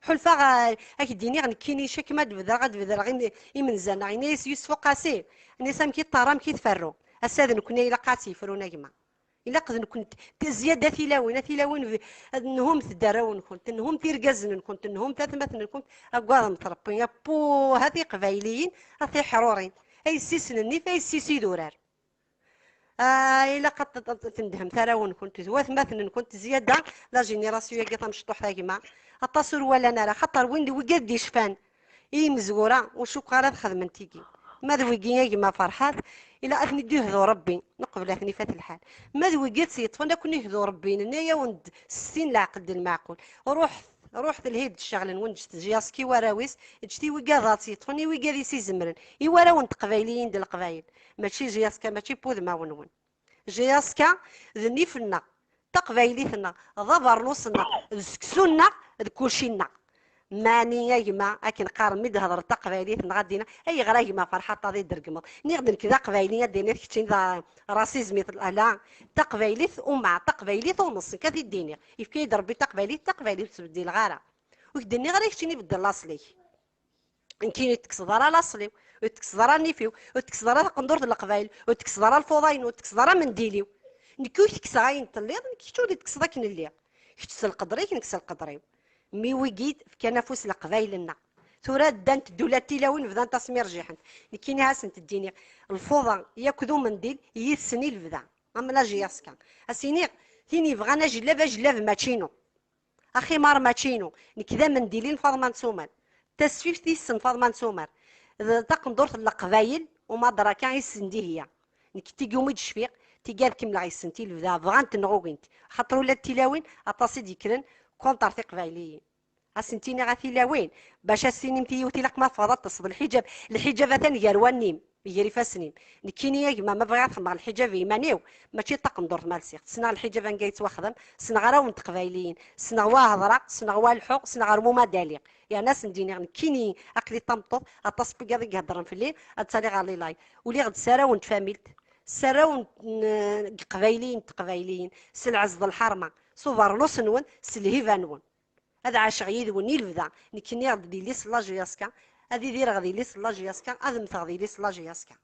Ḥulfaɣ, eh, ad k-d-iniɣ nekkini, cak ma d-bedreɣ, ad bedreɣ im-, imenza-nneɣ. Yenna-yas Yusef Uqasi, yenna-yas amek i ṭṭerra, amek i tferru. Ass-a d nekkni ilaq ad tt-yefrun a gma. Ilaq d nekkni, t-, zzyada tilawin, a tilawin, b-, ad nhumt-d arraw-nkent, nhumt irgazen-nkent, nhumt atmaten-nkent, aggademt Rebbi, appuh, a tiqbayliyin, a tiḥrurin, Ay yessi-s n nnif, ay yessi-s idurar. Ah, ilaq ad t-, ad tendhem tarawen-nkent d watmaten-nkent zzyada, la génération-agi tamecṭuḥt a gma. Aṭas ur walan ara, xaṭer win d wigad d-icfan i yimezwura, ur cukkeɣ ara ad xedmen tigi. Ma d wigi a gma Ferḥat, ila ad ten-id-ihdu Rebbi, neqbel ad ten-ifat lḥal. Ma d wigi ad tt-yeṭṭfen, ad ken-ihdu Rebbi, nenna-yawen-d s tin leɛqel d lmeɛqul. Ruḥet, ruḥet lhid ccɣel-nwen, ǧǧet Jiyaski warraw-is, ǧǧet i wigad ad tt-yeṭṭfen, i wigad i s-izemren, i warraw n teqbayliyin d leqbayel. Mačči Jiyaska, mačči n wudmawen-nwen. Jiyaska d nnif-nneɣ, d taqbaylit-nneɣ, d abeṛnus-nneɣ, d seksu-nneɣ, d kulci-nneɣ. Mani a gma, akken qqaren mi d-hedreḍ taqbaylit neɣ ad d-iniɣ, ayɣer a gma Ferḥat ad d-tregmeḍ? Nniɣ-d nekk d aqbayli, ad d-tiniḍ keččini d rasizm i tel-, ala, taqbaylit umɛa, taqbaylit uneṣ, nekk ad t-id-iniɣ. Yefka-yi-d Rebbi taqbaylit, taqbaylit ur ttbeddileɣ ara. Ur k-d-nniɣ ara keččini beddel laṣel-ik. Nekkini ur tekkseḍ ara laṣel-iw, ur tekkseḍ ara nnif-iw, ur tekkseḍ ara taqendurt n leqbayel, ur tekkseḍ ara lfuḍa-inu, ur tekkseḍ ara amendil-iw. Nekk ur tekkseɣ ayen telliḍ, nekk kečč ur d-tekkseḍ akken lliɣ. Kečč s lqedr-ik, nekk s lqedr-iw. Mi wigi fkan afus leqbayel-nneɣ. Tura ddant ddula n tilawin, bdant asmi rjiḥent. Nekkini ad asent-d-iniɣ, lfuḍa yakk d umendil yid-sen i lebda. Am la J S K. As-iniɣ, tin yebɣan ajellab, ajellab mačči-inu. Aximar mačči-inu. Nekk d amendil-in Faḍma n Sumer. Tasfift-is n Faḍma n Sumer. D taqendurt n leqbayel, umaḍraka i sen-d-iheyya. Nekk tigi umi d-cfiɣ, tigi ad kemmleɣ yes-sent i lebda, bɣant neɣ ugint. Axaṭer ula d tilawin, aṭas i d-yekkren contre tiqbayliyin. Ad sent-iniɣ a tilawin, bac ad s-tinimt i yiwet ilaq ma teffɣeḍ ad teṭṭseḍ lḥiǧab. Lḥiǧab atan gar wallen-im, gar ifassen-im. Nekkini a gma, ma bɣiɣ ad xedmeɣ lḥiǧab i yiman-iw, mačči d taqendurt ma lsiɣ. Ssneɣ lḥiǧab anga yettwaxdam, ssneɣ arraw n teqbayliyin, ssneɣ wa hedreɣ, ssneɣ wa leḥḥuɣ, ssneɣ ar muma d-aliɣ. Yerna ad sen-d-iniɣ nekkini aql-i d tameṭṭut, aṭas n wiyaḍ i iheddren fell-i, ad ttaliɣ ɣer lilay. Uliɣ-d s arraw n tfamilt, s arraw n, n, n yeqbayliyen d teqbayliyin, s lɛezz d lḥerma, s ubeṛnus-nwen, s lhiba-nwen. Ad ɛaceɣ yid-wen i lebda. Nekk nniɣ-d d yelli-s n la J S K, ad idireɣ d yelli-s n la J S K, ad mmteɣ d yelli-s n la J S K.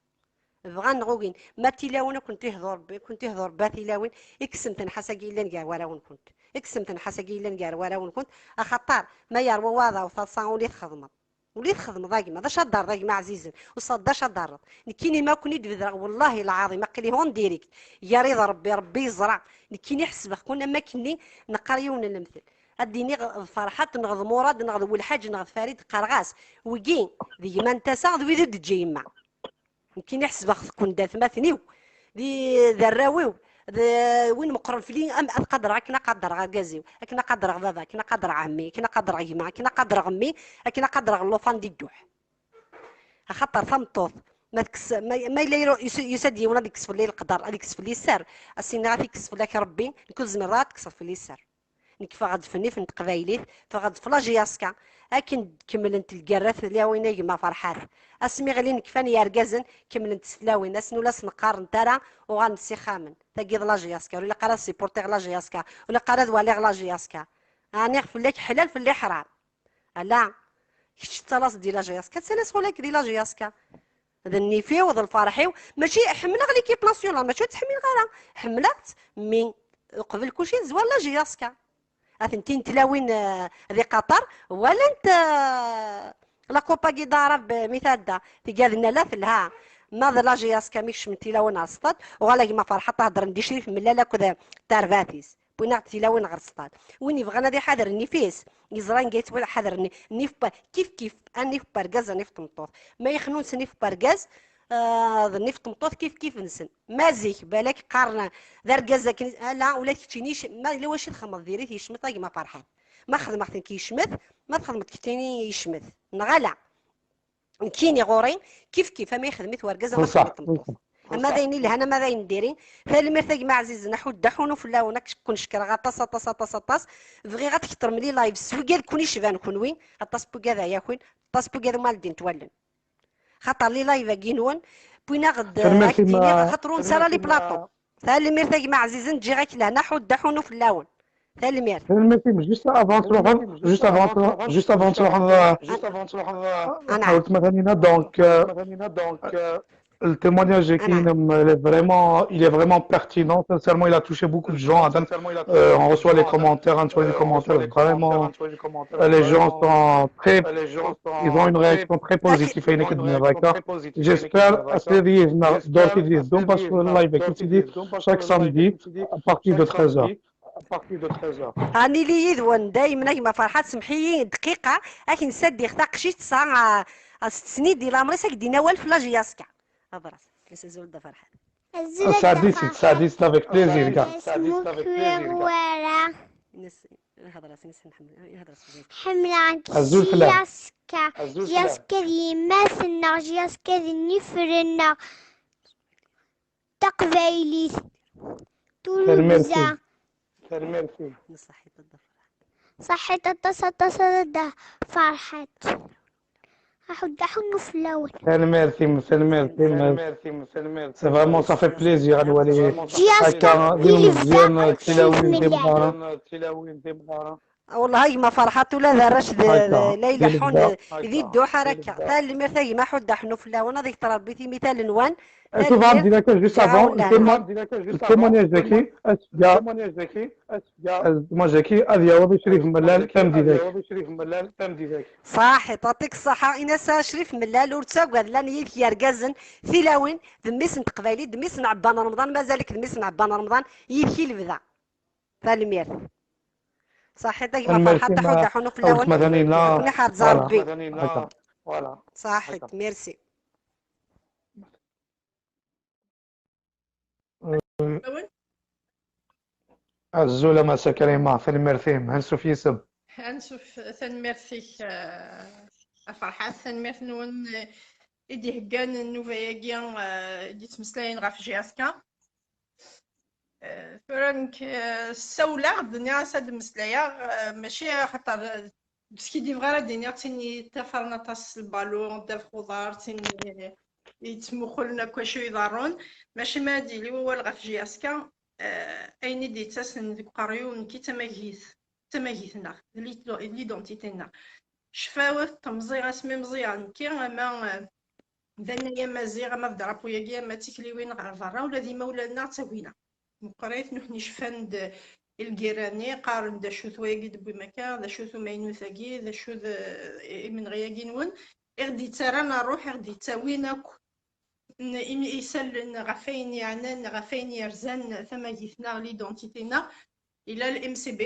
Bɣan neɣ ugin, ma d tilawin ad kent-ihdu Rebbi, ad kent-ihdu Rebbi a tilawin, kksemt nnḥas-agi yellan gar warraw-nkent. Kksemt nnḥas-agi yellan gar warraw-nkent, axaṭer ma yerwa waɛdaw taḍsa ula i txedmeḍ. Ula i txedmeḍ a gma, d acu ad d-terreḍ a gma ɛzizen? Usaḍ d acu ad d-terreḍ? Nekkini ma ken-id-bedreɣ, wallahi lɛaḍim, aql-i en direct. Gar-i d Rebbi, Rebbi yeẓra. Nekkini ḥesbeɣ-ken am akken-nni neqqar yiwen n lemtel. Ad d-iniɣ d Ferḥat neɣ d Murad neɣ d Welḥaǧ neɣ d Farid, qqareɣ-as, wigi d gma n tasa, d wid i d-teǧǧa yemma. Nekkini ḥesbeɣ-ken d atmaten-iw, d, d arraw-iw, d win meqqren fell-i, am, ad qadreɣ akken ad qadreɣ argaz-iw, akken ad qadreɣ baba, akken ad qadreɣ ɛemmi, akken ad qadreɣ gma, akken ad qadreɣ mmi, akken ad qadreɣ llufan di dduḥ. Axaṭer tameṭṭut, ma tekkes, ma, ma yella yru-, yus-, yusa-d yiwen ad ikkes fell-i leqder, ad ikkes fell-i sser, ad s-iniɣ ad t-ikkes fell-ak Rebbi, nekk ur tezmireḍ ara ad tekkseḍ fell-i sser. Nekk ffɣeɣ-d f nnif n teqbaylit, ffɣeɣ-d f la J S K. Akken d-kemmlent lgerrat tlawin a gma Ferḥat. Asmi ɣlin kfan yergazen, kemmlent s tlawin. Ass-n ur la sen-qqarent ara, uɣalent s ixxamen. Tagi d la J S K, ur ilaq ara ad supportiɣ la J S K, ur ilaq ara ad waliɣ la J S K. Ɛniɣ fell-ak ḥlal, fell-i ḥram. Ala, kečč tettalaseḍ di la J S K, ad ttalaseɣ ula-k di la J S K. D nnif-iw, d lferḥ-iw, mačči ḥemmleɣ l'équipe nationale, mačči ur tt-ḥemmleɣ ara, ḥemmleɣ-tt, mi uqbel kulci tezwar la J S K. Atenti n tlawin, eh, di Qatar, walant, eh, la Copa Guida Arab, eh, mi tɛedda, tga d nna la telha, ma d la J S K mi kecment tilawin ar stad, uɣal a gma Ferḥat heddren di Crif Mellal akked, eh, tarbaɛt-is. Wwin-aɣ-d tilawin ɣer stad. Win yebɣan ad iḥader nnif-is, yeẓra anga yettwaḥader nni-, nnif n wa-, kif kif, a nnif n wergaz, a nnif n tmeṭṭut. Ma yexnun s nnif n wergaz, ah, d nnif n tmeṭṭut kif kif-nsen. Ma zik, balak qqaren d argaz akken, ala, ula d keččini yec-, ma yella wacu txedmeḍ diri-t yecmet a gma Ferḥat. Ma xedmeɣ-t nekk yecmet, ma txedmeḍ keččini yecmet. Neɣ ala? Nekkini ɣur-i kif kif, ama yexdem-it wergaz, ama txedm-it tmeṭṭut. Ama d ayen ilhan, ama d ayen n diri. Tanemmirt a gma ɛzizen, aḥuddu aḥunu fell-awen, ad ken-cekkreɣ aṭas, aṭas, aṭas, aṭas. Bɣiɣ ad tketrem les lives s wigad kun icban kunwi, aṭas n wigad ɛyaken, aṭas n wigad ur ldint wallen. Xaṭer les lives-agi-nwen, wwin-aɣ-d, ad k-d-iniɣ, axaṭer ur nesɛi ara les plateaux. Tanemmirt a gma ɛzizen, ǧǧiɣ-ak lehna, ḥuddu aḥunu fell-awen. Tanemmirt. Tanemmirt-im, juste avant ad truḥeḍ, juste avant, juste avant ad truḥeḍ, euh, ɣer weltma Taninna, donc, euh, Le témoignage est, il est vraiment, il est vraiment pertinent. Sincèrement, il a touché beaucoup de gens. Euh, on reçoit les commentaires, on reçoit les commentaires. Vraiment, euh, les gens sont très, ils ont une réaction très positive. J'espère que c'est parce que le live est chaque samedi à partir de treize heures. راني لي يدون دايما كيما فرحات، سمحي لي دقيقه. اكن سدي ختا قشيت صا. ستسني دي لامريس اك دينا والف لا جي اس كا. ابراس كنسزول دا فرحات. ساديس ساديس افيك بليزير كاع. اسمو كوير ورا. نس هضره نس نحمل هضره. حملان. جي اس كا. جي اس كا ديما سنا، جي اس كا ديني فرنا. تقبايليت. تولمزة. تنميرتي. صحيت الطاسة، الطاسة دا فرحت. راحوا دحوا في اللون. تنميرتي تنميرتي. C'est vraiment, ça fait plaisir à نوالي. جي اس كا. ديما مزيان تلاوين ديما. والله ما فرحات ولا ذا رشد. ليلى حون ذي الدوحه ركا تال المير ثاقي ما حد حنو في اللون هذيك تربيتي مثال نوان. شوف عندي لك juste avant le témoignage ذاكي. Le témoignage ذاكي. هذا هو شريف ملال تمدي ذاك. صح، تعطيك الصحة إناس شريف ملال، ورتاق هذا لان يدك يرقزن ثلاوين، ذميس نتقبايلي، ذميس نعبان رمضان، مازالك ذميس نعبان رمضان، يدك يلبدا. تنميرت. صحيت داك ما فرحات تحود حنو في اللون. كوني حار زربي. صحيت، merci. Azul a Massa Karima, tanemmirt-im, ansuf yis-m. Ansuf, tanemmirt-ik a Ferḥat, tanemmirt-nwen i d-iheggan nnuba-agi i d-yettmeslayen ɣef J S K. Tura nekk ssawleɣ-d, nniɣ-as ad d-mmeslayeɣ, mačči axaṭer d skiddibeɣ ara d-iniɣ, d tin yettafren aṭas s lbalu, ddabex uḍar, d tin yettmuqulen akk acu iḍerrun, mačči ma ad d-yili wawal ɣef J S K, ayen i d-yettasen deg uqerru-w nekki d tamagit, d tamagit-nneɣ, d l'identité-nneɣ. Cfawet temẓi asmi mẓiyeɣ nekki, ama d annay amaziɣ, ama d drapeau-yagi, ama d tikliwin ɣer berra, ula d imawlan-nneɣ d tagina meqqrit, nutni cfan-d i lgirra-nni, qqaren-d acu-t wayagi d-wwim akka, d acu-t umaynut-agi, d acu-t imenɣi-agi-nwen, i ɣ-d-yettarran ṛṛuḥ, i ɣ-d-yettawin akk isallen ɣef wayen yeɛnan, ɣef wayen yerzan tamagit-nneɣ, l'identité-nneɣ, yella l M C B,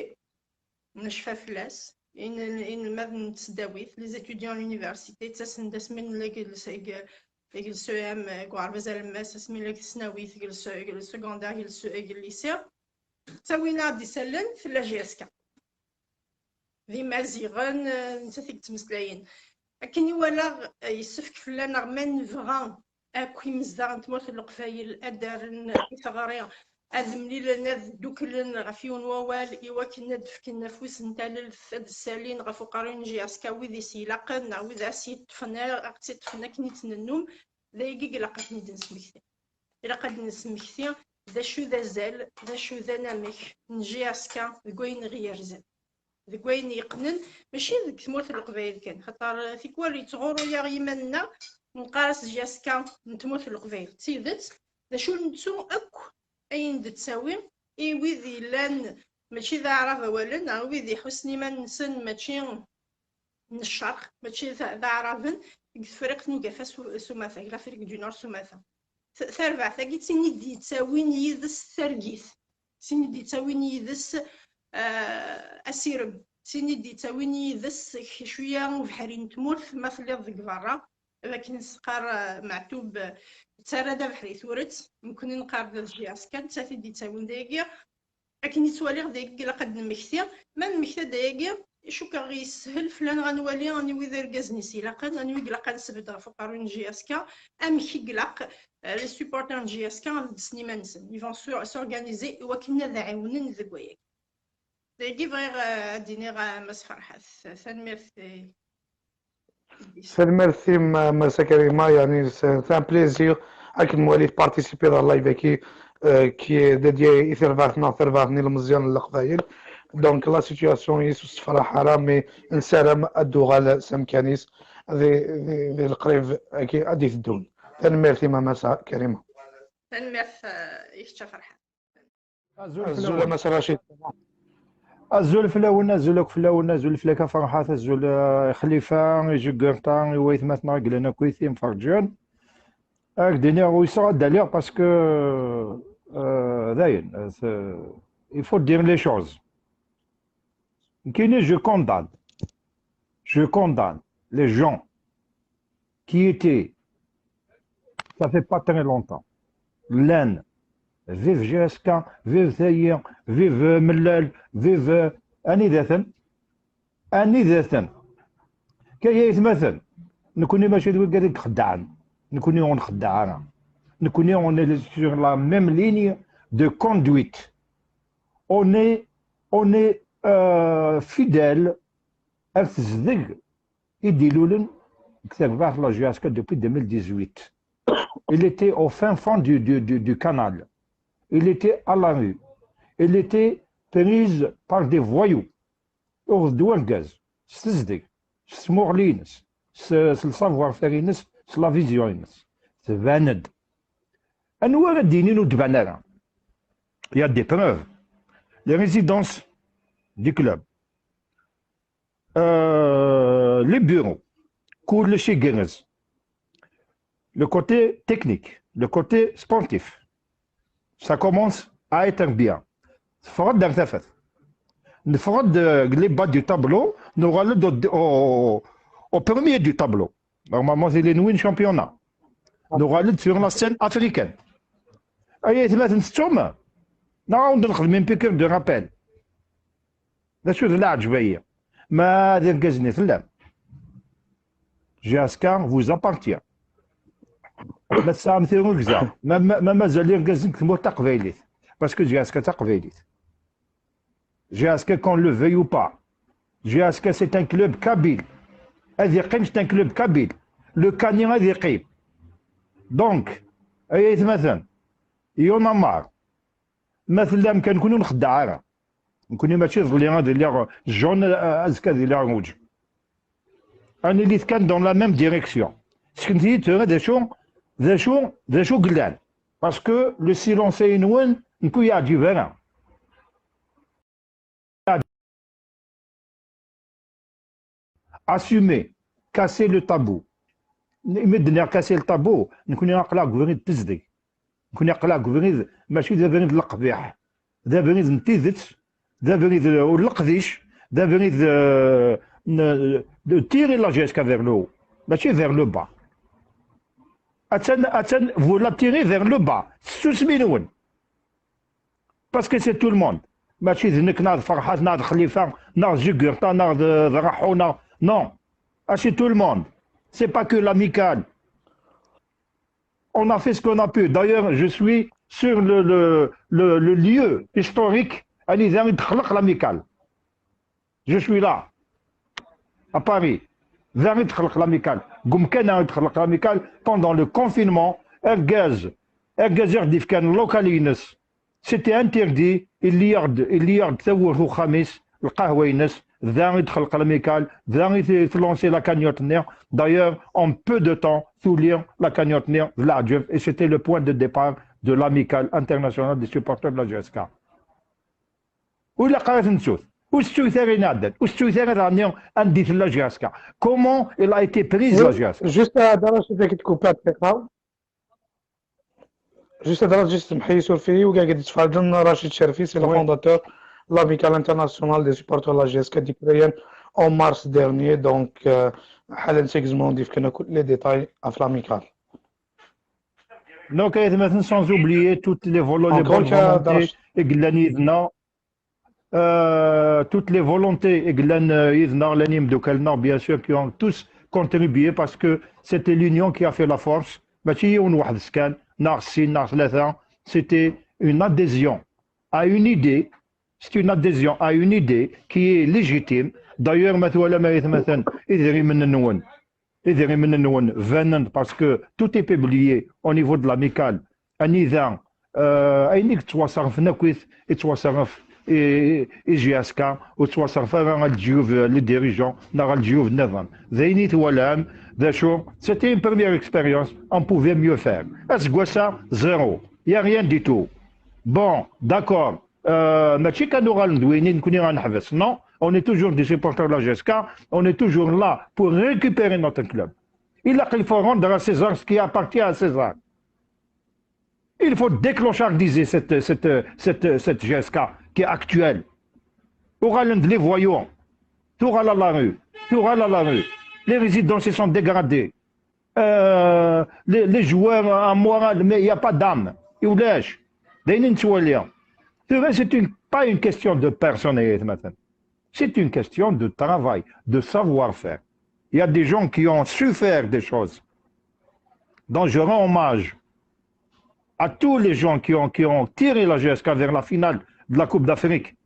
necfa fell-as, inelmaden n tesdawit, les étudiants à l'université, ttasen-d asmi nella deg le C E M, deg uɣerbaz alemmas, asmi nella deg tesnawit, deg le secondaire, deg le lycée. Ttawin-aɣ-d isallen, tella J S K. D imaziɣen, nettat i yettmeslayen. Akken i walaɣ, yessefk fell-aneɣ ma nebɣa akk imezdaɣ n tmurt n Leqbayel ad d-rren i teɣri, ad mlilen, ad dduklen ɣef yiwen wawal i wakken ad d-fken afus n talelt, ad d-ssalin ɣef uqerruy n J S K wid i s-ilaqen neɣ wid ara s-yeṭṭfen, ad ɣ-tt-iṭṭfen akken i tt-nennum. D ayagi i ilaq ad ten-id-nesmekti. Ilaq ad d-nesmekti d acu d azal, d acu d anamek n J S K deg wayen i ɣ-yerzan, deg wayen yeqqnen, mačči deg tmurt n Leqbayel kan, xaṭer tikwal yettɣurru-yaɣ yiman-nneɣ, neqqar-as J S K n tmurt n Leqbayel. D tidet, d acu nettu akk ayen d-ttawi i wid yellan mačči d aɛrab awalen, neɣ wid iḥussen iman-nsen mačči n ccerq, mačči d aɛraben, deg Tefriqt n Ugafa s umata, deg l'Afrique du Nord s umata. Tarbaɛt-agi d tin i d-yettawin yid-s targit, d tin i d-yettawin yid-s asirem, d tin i d-yettawin yid-s cwiya ubeḥri n tmurt ma telliḍ deg berra, akken s-qqar Meɛtub, ttarra d abeḥri turet, nekkni neqqar d J S K, nettat i d-yettawin dayagi. Akken i ttwaliɣ dayagi ilaq ad d-nemmekti, ma nemmekta-d ayagi, cukkeɣ yeshel fell-aneɣ ad nwali aniwi d irgazen i s-ilaqen, aniwi ilaq ad nsbedd ɣef uqerruy n J S K, amek i ilaq les supporters n J S K ad ddsen iman-nsen. Ils vont s'organiser i wakken ad ɛiwnen deg wayagi. Dayagi bɣiɣ ad d-iniɣ a Mass Ferḥat, tanemmirt. Tanemmirt-im a Massa Karima, yeɛni c'est un plaisir akken nwali tparticipiḍ ɣer live-agi qui est dédié i terbaɛt-nneɣ, terbaɛt n yilemẓiyen n Leqbayel. Donc la situation ur tessefraḥ ara, mais nessaram ad d-tuɣal s amkan-is di leqrib-agi ad d-iteddun. Tanemmirt i Mama Sa-, Karima. Tanemmirt, eh, i kečč a Ferḥat. Azul fell-awen a Mass Rachid. Azul fell-awen, azul akk fell-awen, azul fell-ak a Ferḥat, azul, eh, i Xlifa, i Jugurta, i waytmaten-nneɣ i yellan akkit, imferǧen. Ad ak-d-iniɣ uyseɣ ad d-aliɣ parce que, euh, dayen, euh, il faut dire les choses. Nekkini, je condamne, je condamne les gens qui étaient, ça fait pas très longtemps, llan, vive J S K, vive tayi, vive, euh, Mellal, vive, euh, anida-ten, anida-ten. Kay aytmaten, nekkni mačči d wigad i ixeddɛen, nekkni ur nxeddeɛ ara. Nekkni, on est sur la même ligne de conduite. On est, on est, euh, fidèle ar tezdeg i d-ilulen deg terbaɛt n la J S K depuis deux mille dix-huit. Il était au fin fond du, du, du, du canal. Il était à la rue. Il était prise par des voyous. Uɣeɣ-d urgaz s tezdeg, s tmuɣli-ines, s, s le savoir-faire-ines, s la vision-ines. Tban-d. Anwa ara d-yinin ur d-tban ara? Il y a des preuves. Les résidences du club. Euh, les bureaux. Kullec igerrez. Le côté technique, le côté sportif, ça commence à être bien. Teffeɣ-d ar tafat. Neffeɣ-d, euh, les bas du tableau, nuɣal-d au, au, au premier du tableau. Normalement, c'est les win championnat. Nuɣal-d sur la scène africaine. Ay atmaten, tettum? Neɣ ad awen-d-nexdem une piqûre de rappel? D acu d leɛǧeb-ayi? Ma d irgazen i tellam, J S K vous appartient. Ma tesɛam tirrugza, ma, ma, ma mazal irgazen deg tmurt taqbaylit, parce que J S K d taqbaylit. J S K, qu'on le veuille ou pas, J S K c'est un club kabyle. Ad yeqqim, c'est un club kabyle. Le Kani ad yeqqim. Donc, ay atmaten, il y en a marre. Ma tellam kan, nekkni ur nxeddeɛ ara. Nekkni mačči iḍelli ad iliɣ jaune, a-, azekka ad iliɣ rouge. Ad nilit kan dans la même direction. Seknet-iyi-d tura d acu, d acu, d acu yellan. Parce que le silence-ayi-nwen, nekk ur yeɛǧib ara. Assumer, casser le tabou. Imi d-nniɣ casser le tabou, nekkni aql-aɣ deg ubrid n tezdeg. Nekkni aql-aɣ deg ubrid, mačči d abrid n leqbiḥ, d abrid n tidet, d abrid, euh, n leqdic, d abrid, euh, n, de tirer la J S K vers le haut, mačči vers le bas. Attan, attan, vous la tirez vers le bas, s tsusmi-nwen. Parce que c'est tout le monde. Mačči d nekk, neɣ d Ferḥat, neɣ d Xlifa, neɣ d Jugurta, neɣ d, d Raḥu, neɣ, non. Ah, c'est tout le monde. C'est pas que l'Amicale. On a fait ce qu'on a pu. D'ailleurs, je suis sur le, le, le, le lieu historique, anida i d-texleq l'Amicale. Je suis là, à Paris. Da i d-texleq l'Amicale. Deg umkan-a i d-texleq l'Amicale pendant le confinement. Argaz, argaz i ɣ-d-ifkan local-ines. C'était interdit. Illi-yaɣ-d, illi-yaɣ-d tawwurt uxxam-is, lqahwa-ines. Da i d-texleq l'Amicale. Da i t-, tlansi la cagnotte-nni. D'ailleurs, en peu de temps, tuli la cagnotte-nni d leɛǧeb. Et c'était le point de départ de l'Amicale internationale des supporters de la J S K. Ur ilaq ara ad t-nettut. Ur tettut ara ayen iɛeddan. Ur tettut ara daɣen anda i tella J S K. Comment il a été prise la J S K? Juste, euh, Dara, je vais te couper à dqiqa. Juste, Dara, juste, semḥ-iyi, suref-iyi, wigi i d-ittferrǧen, Rachid Cherfi, c'est le fondateur de l'Amicale Internationale des Supporters de la J S K, déclaré en mars dernier. Donc, euh, ḥalan seg tzemrem ad d-tefkem akk les détails ɣef l'Amicale. Donc, aytmaten, sans oublier toutes les volo-, les bonnes volontés i yellan yid-neɣ, euh, toutes les volontés i yellan, euh, yid-neɣ, llan yimeddukal-nneɣ, bien sûr, qui ont tous contribué parce que c'était l'union qui a fait la force. Mačči yiwen weḥd-s kan, neɣ sin, neɣ tlata. C'était une adhésion à une idée, c'est une adhésion à une idée qui est légitime. D'ailleurs, ma twalam, aytmaten, idrimen-nwen, idrimen-nwen banen-d, parce que tout est publié au niveau de l'Amicale. Anida, euh, ayen i yettwaṣerfen akkit, yettwaṣerref i, i J S K, ur ttwaṣerref ara ɣer leǧyub, les dirigeants, neɣ ɣer leǧyub nniḍen. D ayen i twalam, d acu? C'était une première expérience, on pouvait mieux faire. Aseggas-a, zéro. Il y a rien du tout. Bon, d'accord. Euh, mačči kan uɣalen d win i nekkni ad neḥbes. Non, on est toujours des supporters de la J S K, on est toujours là pour récupérer notre club. Il faut rendre à César ce qui appartient à César. Il faut déclochardiser cette, cette, cette, cette J S K qui est actuelle. Uɣalen d les voyous. Tuɣal à la rue. Tuɣal à la rue. Les résidences se sont dégradées. Euh, les, les joueurs en morale, mais il n'y a pas d'âme. Ulac. D ayen i nettwali. Tura, c'est une, pas une question de personne, ay atmaten. C'est une question de travail, de savoir-faire. Il y a des gens qui ont su faire des choses. Donc je rends hommage à tous les gens qui ont, qui ont tiré la J S K vers la finale de la Coupe d'Afrique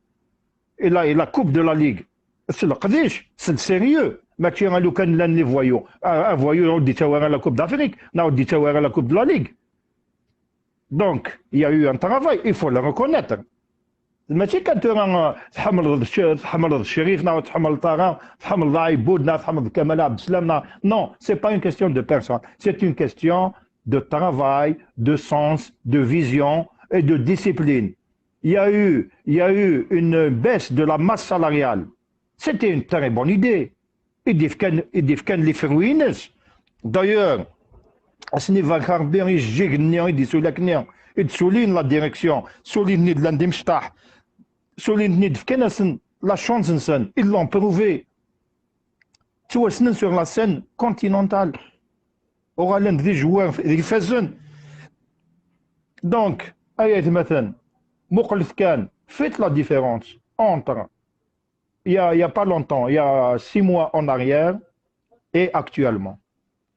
et la, et la Coupe de la Ligue. C'est le qdic, c'est le sérieux. Mačči lukan llan les voyous. Un, un voyou ur d-yettawi ara la Coupe d'Afrique, neɣ ur d-yettawi ara la Coupe de la Ligue. Donc, il y a eu un travail, il faut le reconnaître. Mačči kan tura, euh, tḥemmleḍ Ch-, tḥemmleḍ Crif, neɣ ur tḥemmleḍ ara, tḥemmleḍ Aɛibud, neɣ tḥemmleḍ Kamal Abdeslam, neɣ, non, c'est pas une question de personne. C'est une question de travail, de sens, de vision et de discipline. Il y a eu, il y a eu une baisse de la masse salariale. C'était une très bonne idée. I d-ifkan, i d-ifkan les fruits-ines. D'ailleurs, ass-nni barek Rebbi, ijeǧǧigen-nni i d-isuli akkenni, i d-sulin la direction, sulin-ten-id llan d imecṭaḥ, sulin-ten-id, fkan-asen la chance-nsen, ils l'ont prouvé. Ttwassnen sur la scène continentale. Uɣalen d ijewwaren d ifazen. Donc, ay atmaten, muqlet kan, faites la différence entre il y a, il y a pas longtemps, il y a six mois en arrière et actuellement.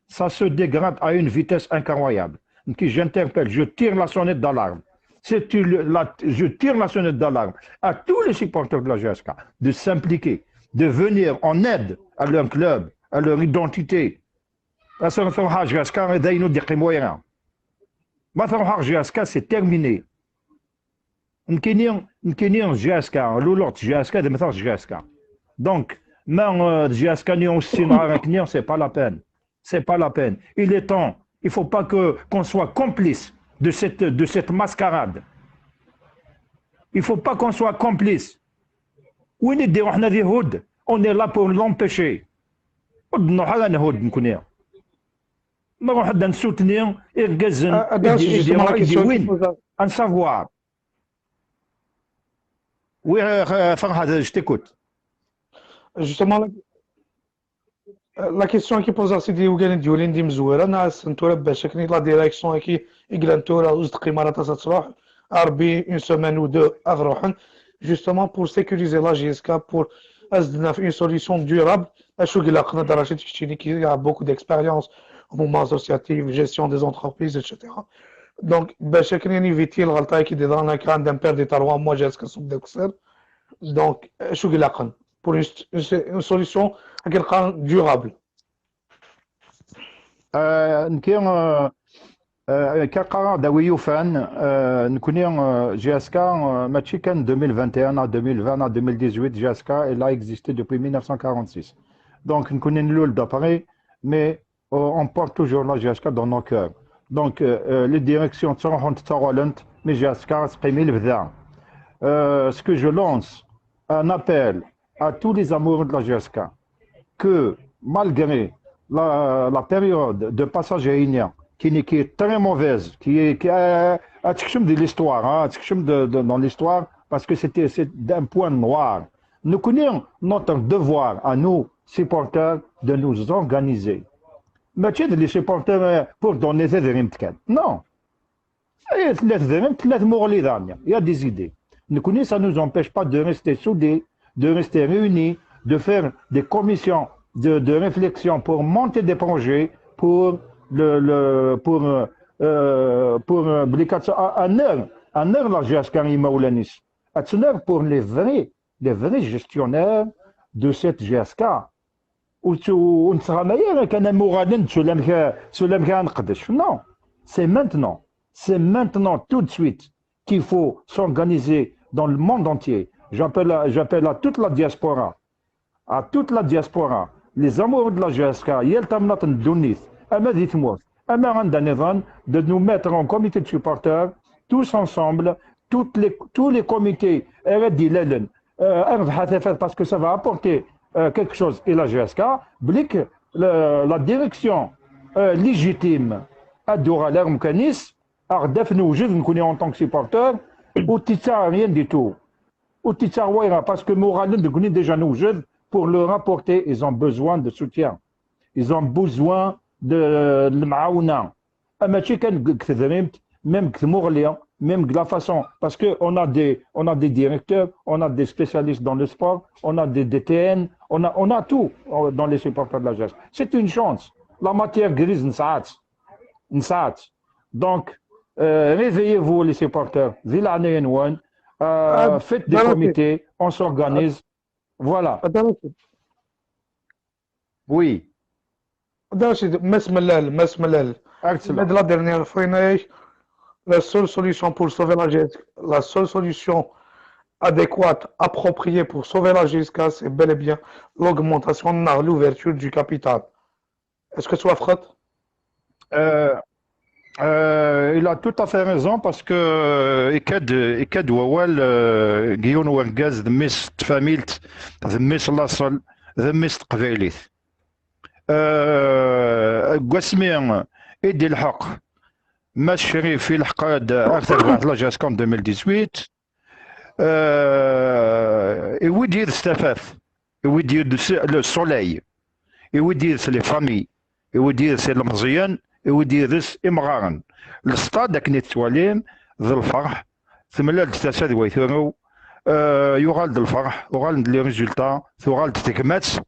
Ça se dégrade à une vitesse incroyable. Donc, j'interpelle, je tire la sonnette d'alarme. C'est le- la- je tire la sonnette d'alarme à tous les supporters de la J S K de s'impliquer, de venir en aide à leur club, à leur identité. Parce que J S K, d ayen ur d-yeqqim wayra. Ma truḥ J S K, c'est terminé. Nekkini, nekkini J S K, luleɣ-d J S K, d ma truḥ J S K. Donc, ma, euh, J S K-nni ur ssineɣ ara akkenni, c'est pas la peine. C'est pas la peine. Il est temps. Il faut pas que, qu'on soit complice de cette, de cette mascarade. Il faut pas qu'on soit complice. Win i d-iruḥen ad ihudd, on est là pour l'empêcher. Ur d-nruḥ ara ad nhudd nekkni. Nruḥ ad nsutni irgazen Ah, ah, i d-, justement, i d-iruḥen la question qui pose à- à savoir. Oui, euh, euh, Farhad, je t'écoute. Justement, la, la question qui pose à Sidi Ougan et Diolin Dimzouera, n'a, c'est une tour bêche, que la direction qui est grand tour, à Oust Kimara, à Satsrah, Arbi, une semaine ou deux, à Vrohan, justement pour sécuriser la J S K, pour as une solution durable, à Chougla, Rachid Kishini, qui a beaucoup d'expérience au moment associatif, gestion des entreprises, et cetera. Donc, bêche, que éviter le résultat qui est dans un cas d'un père de trois mois, J S K, sous Donc, euh, Chougla, pour une, une, une solution, durable. Euh, nekkni, euh, euh, Kaqara d awi yufan, euh, nekkni, euh, J S K, euh, mačči kan deux mille vingt et un à deux mille vingt à deux mille dix-huit, J S K, elle a existé depuis mille neuf cent quarante-six. Donc, nekkni nlul d'après, mais, euh, on porte toujours la J S K dans nos cœurs. Donc, euh, euh, les directions ttruḥunt ttaɣalent, mais J S K teqqim i lebda. Euh, ce que je lance, un appel à tous les amoureux de la J S K, que malgré la, la période de passage à Inia, qui, n'est- qui est très mauvaise, qui est, qui, euh, à Tchum de l'histoire, hein, à Tchum de, de- dans l'histoire, parce que c'était, c'est d'un point noir. Nous connaissons notre devoir à nous, supporters, de nous organiser. Mais tu es les supporters, euh, pour donner des résultats. Non. Eh, tella tedrimt, tella tmuɣli daɣen. Il y a des idées. Nekkni, ça nous empêche pas de rester soudés, de rester réunis, de faire des commissions de, de réflexion pour monter des projets pour le, le- pour, euh, pour, euh, belli ad, ad nerr, ad nerr la J S K i yimawlan-is. Ad tt-nerr pour les vrais, les vrais gestionnaires de cette J S K. Ur tt-, ur nettɣama ara kan am uɣalen-d s ulamek, s ulamek ara neqdec. Non, c'est maintenant. C'est maintenant, tout de suite, qu'il faut s'organiser dans le monde entier. J'appelle, j'appelle à toute la diaspora, à toute la diaspora, les amoureux de la J S K, yal tamnaḍt n ddunit, ama di tmurt, ama anda nniḍen, de nous mettre en comité de supporters, tous ensemble, toutes les, tous les comités, euh, euh, parce que ça va apporter, euh, quelque chose à la J S K, بليك la, la direction, euh, légitime, à Doura Lermkanis, Ardef nous, nous en tant que supporters, ou Titsa, rien du tout. Ou Titsa Waira, parce que moralement, nous déjà nous, pour leur apporter, ils ont besoin de soutien. Ils ont besoin de, de l'maouna. Ama tchikan gtedrimt, même gtmurlia, même de la façon, parce que on a des, on a des directeurs, on a des spécialistes dans le sport, on a des D T N, on a, on a tout, euh, dans les supporters de la G S. C'est une chance. La matière grise, نسعات. نسعات. Donc, euh, réveillez-vous, les supporters. Di leɛnaya-nwen, euh, faites des comités, on s'organise. Voilà. Oui. Mass Mellal, Mass Mellal. Excellent. La dernière fois, la seule solution pour sauver la G S K, la seule solution adéquate, appropriée pour sauver la G S K, c'est bel et bien l'augmentation, l'ouverture du capital. Est-ce que tu as frot? Euh, euh, il a tout à fait raison parce que, euh, ikad, ikad wawal, euh, Guillaume Wergaz, de Miss Tfamilt, de Miss Lassel, de Miss Tqbaylit. Euh, Gwasmi, Edi Lhaq, Mass Sherif, Ilhaq, Arthur, la G S K en deux mille dix-huit. Euh, et oui dire Stefaf, et oui dire le soleil, et oui dire c'est les familles, et oui dire c'est l'Amazigh, et oui dire c'est Imraren. Le stade à Knit Twalim, Zolfar, c'est Melal de Tassad Waitoro, euh, Yoral de Lfar, Oral de les résultats, Oral de Tegmets,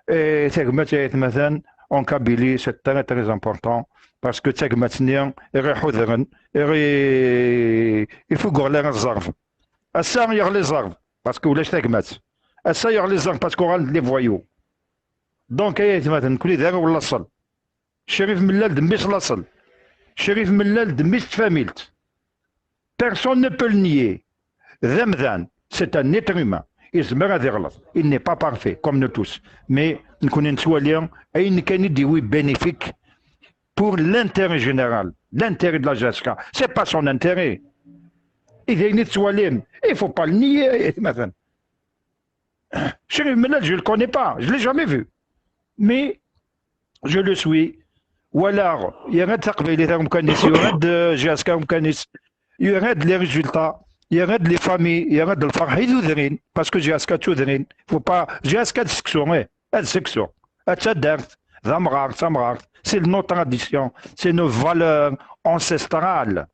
et Tegmets et Etmathan, en Kabylie, c'est très très important, parce que Tegmets Nian, et Rehouderen, et il faut gourler un zarve. Ass-a, yeɣli ẓẓerb, parce que ulac tagmat. Ass-a, yeɣli ẓẓerb, parce qu'on rentre les voyous. Donc, ay aytmaten, nekkni d arraw n laṣel. Crif Mellal d mmi-s n laṣel. Crif Mellal d mmi-s n tfamilt. Personne ne peut le nier. D amdan, c'est un être humain. Yezmer ad iɣleḍ. Il n'est pas parfait, comme nous tous. Mais nekkni nettwali ayen kan i d-iwi bénéfique pour l'intérêt général, l'intérêt de la G S K. C'est pas son intérêt. Et d ayen i tettwalim, il faut pas le nier, aytmaten. Crif Mellal, je le connais pas, je l'ai jamais vu. Mais je le suis. Walaɣ, yerra-d taqbaylit ar umkan-is, yerra-d, euh, G S K ar umkan-is, yerra-d les résultats, yerra-d les familles, yerra-d lferḥ i tudrin, parce que G S K d tudrin, faut pas, G S K d seksu, eh, ad seksu, ad tadart, d amɣar, d tamɣart, c'est nos traditions, c'est nos valeurs ancestrales.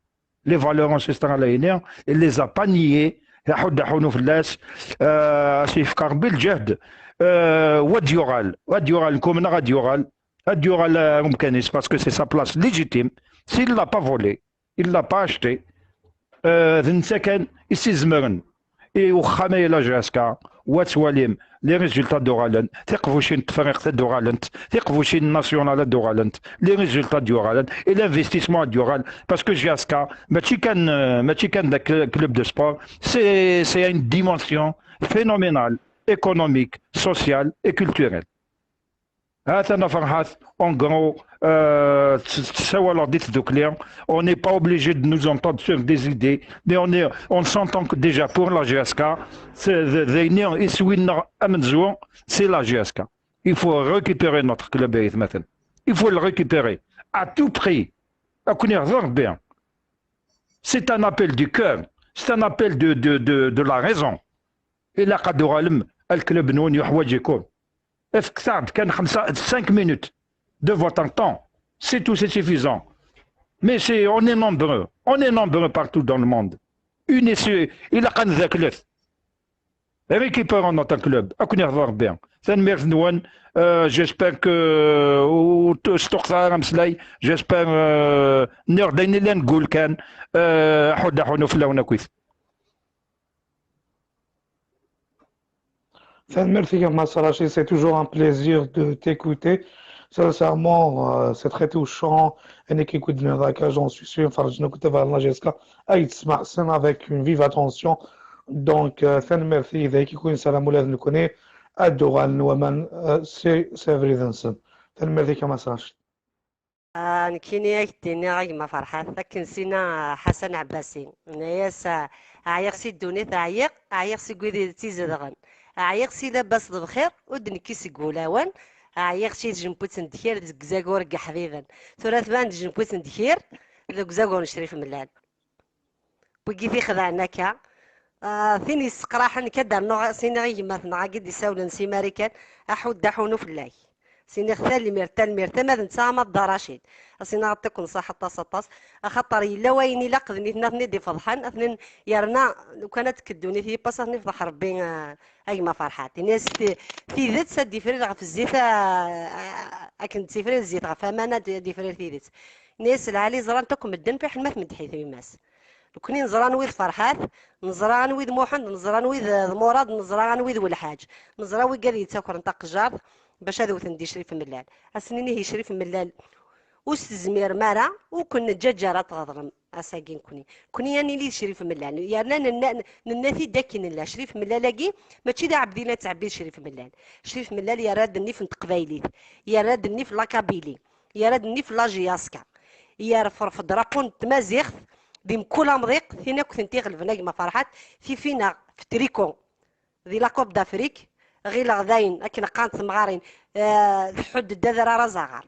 Les valeurs ancestrales, il les a pas niées, aḥud aḥunu fell-as, euh, as yefka Rebbi lǧehd, euh, wa d-yuɣal, wa d-yuɣal, nekkni ad d-yuɣal, ad d-yuɣal, euh, umkan-is, parce que c'est sa place légitime, s'il l'a pas volé, il l'a pas acheté, euh, d netta kan i s-izemren. I uxxam-agi la G S K, wa ttwalim, les résultats d-uɣalen, tiqbucin n Tefriqt ad d-uɣalent, tiqbucin nationales ad d-uɣalent, les résultats d-yuɣalen, et l'investissement ad d-yuɣal, parce que G S K, mačči kan, euh, mačči kan d club de sport, c'est, c'est une dimension phénoménale, économique, sociale et culturelle. Ha-t-an a Ferḥat, en gros, euh, tessawaleḍ di tdukli, on n'est pas obligé de nous entendre sur des idées, mais on est, on s'entend déjà pour la G S K, c'est, d, d ayen i iswi-nneɣ amenzu, c'est la G S K. Il faut récupérer notre club, aytmaten. Il faut le récupérer à tout prix. Ad ken-iɣḍer Rebbi. C'est un appel du cœur, c'est un appel de, de, de, de la raison. Ilaq ad d-tuɣalem, club-nwen yuḥwaǧ-iken. Efket-aɣ-d kan xemsa, cinq minutes de votre temps. C'est tout, c'est suffisant. Mais c'est, on est nombreux. On est nombreux partout dans le monde. Unissez, ilaq ad ndaklet. Récupérons notre club. Ad ken-iɣḍer Rebbi. Tanemmirt-nwen. Euh, j'espère que, euh, ur tt-, ur sṭuqqteɣ ara ameslay. J'espère, euh, nniɣ-d ayen illan deg wul kan. Euh, aḥud aḥunu fell-awen akkit. Tanemmirt-ik a Mass Rachid, c'est toujours un plaisir de t'écouter. Sincèrement, euh, c'est très touchant. Ayen i k-id-nniɣ akka, j'en suis sûr, Ferǧ Nukta vers la G S K, ay tesmaɛsen avec une vive attention. Donc, euh, tanemmirt i yid-k i kun-yessaramen ula d nekkni ad d-uɣalen waman, euh, si, si abrid-nsen. Tanemmirt-ik a Mass Racid. Ah, nekkini ad k-d-iniɣ a gma Ferḥat, akken s-yenna Ḥasan Ɛebbasi, yenna-yas, ah, ɛyiɣ si ddunit, ɛyiɣ, ɛyiɣ seg wid i tt-izedɣen, ɛyiɣ si labas d lxir, ur d-nekki seg wulawen, ɛyiɣ si tjemput n ddkir deg uzagur n yeḥbiben. Tura tban-d tjemput n ddkir deg uzagur n Crif Mellal. Wigi t-ixedɛen akka. Ah, tin yesseqraḥen, nekk ad d-rnuɣ, s-iniɣ i gma-tneɣ-agi d-isawlen si Marikan, aḥuddu aḥunu fell-ak. S-iniɣ tanemmirt, tanemmirt, ama d netta ama d Dda Racid. As-iniɣ aṭṭik nṣaḥ aṭas, aṭas, axaṭer yella wayen ilaq d nitni ad ten-id-ifeḍḥen, ad ten-, yerna lukan ad tekk ddunit yippas ad ten-ifḍeḥ Rebbi, ah, a gma Ferḥat. Ini-as ti-, tidet ad d-ifrir ɣef zzit, ah, ah, akken d-tifrir zzit ɣef aman ad d-ifrir tidet. Ini-as lɛali ẓran-t akk medden fiḥel ma tmeddeḥ-it yemma-s. Nekkni neẓra anwi d Ferḥat, neẓra anwi d Muḥend, neẓra anwi d, d Murad, neẓra anwi d Welḥaǧ, neẓra wigad yettakren taqejjart bac ad wten di Crif Mellal. Ad sen-nini i Crif Mellal, ur s-tezmirem ara, ur ken-neǧǧaǧ ara tɣeḍrem ass-agi nekkni. Nekkni ad nili d Crif Mellal, yerna nenna-, nenna-t-id akken nella. Crif Mellal-agi mačči d aɛebdi la nettɛebbid Crif Mellal. Crif Mellal yerra-d nnif n teqbaylit, yerra-d nnif n la Kabylie, yerra-d nnif n la J S K, yerfref drapeau n tmaziɣt di mkul amḍiq, tin akk tent iɣelben a gma Ferḥat, tif-aneɣ f tricot di la Coupe d'Afrique, ɣileɣ dayen akken qqarent temɣarin, eh, tḥudd-d adrar azaɣar.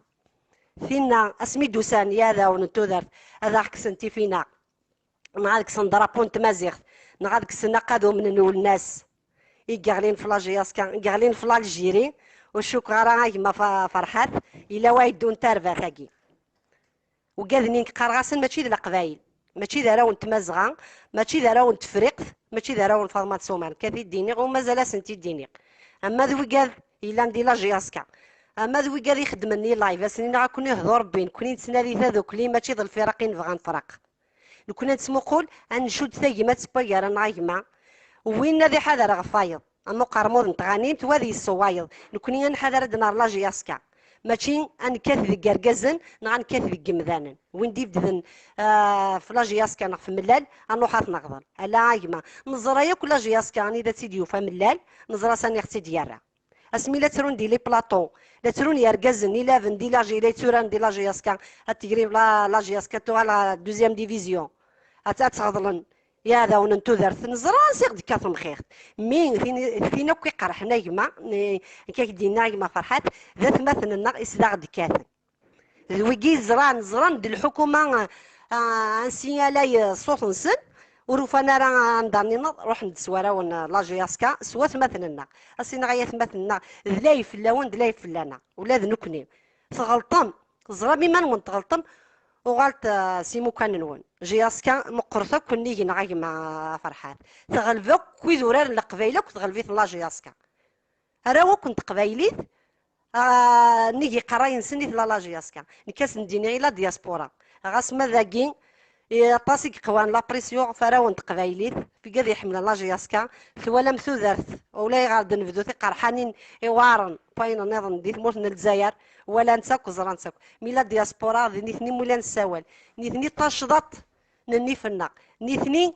Tinna asmi d-usan yiɛdawen n tudert ad aɣ-kksen tif-aneɣ, neɣ ad kksen drapeau n tmaziɣt, neɣ ad kksen aqadum n Lwennas i yeɣlin f la J S K, i yeɣlin f l'Algérie, ur cukkeɣ ara a gma Fa-, Ferḥat, yella wa yeddun tarbat-agi. Ugaden i qqareɣ-asen mačči d Leqbayel, mačči d arraw n Tmazɣa, mačči d arraw n Tefriqt, mačči d arraw n Faḍma n Sumer, nekk ad t-id-iniɣ, u mazal ad asen-t-id-iniɣ. Ama d wigad yellan di la J S K, ama d wigad ixeddmen i live, asen-iniɣ ad ken-ihdu Rebbi, nekkni nettnadi tadukli, mačči d lfiraq i nebɣa nefraq. Nekkni ad nettmuqul, ad ncudd tagmat n wagar-aneɣ a gma. Win ad iḥader ɣef wayeḍ, am uqermud n tɣanimt, wa ad yessew wayeḍ. Nekkni ad nḥader ad d-nerr la J S K. Mačči ad nekkat deg yergazen neɣ ad nekkat deg yemdanen. Win d-ibedden, ah, f la J S K neɣ f Mellal, ad nruḥ ad t-neɣḍel. Ala a gma, neẓra yakk la J S K anida tt-id-yufa Mellal, neẓra sani ɣ-tt-id-yerra. Asmi la ttrun di les plateaux, la ttrun yergazen, ilaben di la J-, la yetturan di la J S K, ad tegri la, la J S K tuɣal la deuxième division. Ad, ad tt-ɣeḍlen yiɛdawen n tudert. Neẓra ansi ɣ-d-tekka temxirt. Mi tin, tin akk iqerḥen a gma, ne-, nekk ak-d-yenna a gma Ferḥat, d atmaten-nneɣ i s d aɣ-d-kkaten. D wigi ẓran, ẓran d lḥukuma, ah, ansi alay ṣṣut-nsen, ur ufan ara anda nineḍ, ruḥen-d s warraw n la J S K, s watmaten-nneɣ. As-iniɣ ay atmaten-nneɣ, d lay fell-awen, d lay fell-aneɣ, ula d nekkni. Tɣelṭem, teẓram iman-nwen tɣelṭem, uɣalet, ah, s imukan-nwen. J S K meqqret akk nnig-neɣ a gma Ferḥat. Teɣleb akk wid uraren Leqbayel akk, teɣleb-iten la J S K. Arraw akk n teqbaylit, ah, nnig iqerray-nsen i tella la J S K. Nekk ad sen-d-iniɣ i la diaspora. Ɣas ma dagi, i aṭas i yeqwan la pression ɣef arraw n teqbaylit, wigad iḥemmlen la J S K, twalam tudert, ulayɣer d-nebdu tiqerḥanin iweɛren, n wayen nniḍen di tmurt n Lezzayer, walan-tt akk, ẓran-tt akk. Mi la diaspora, d nitni mula nessawal. Nitni tacḍaṭ n nnif-nneɣ. Nitni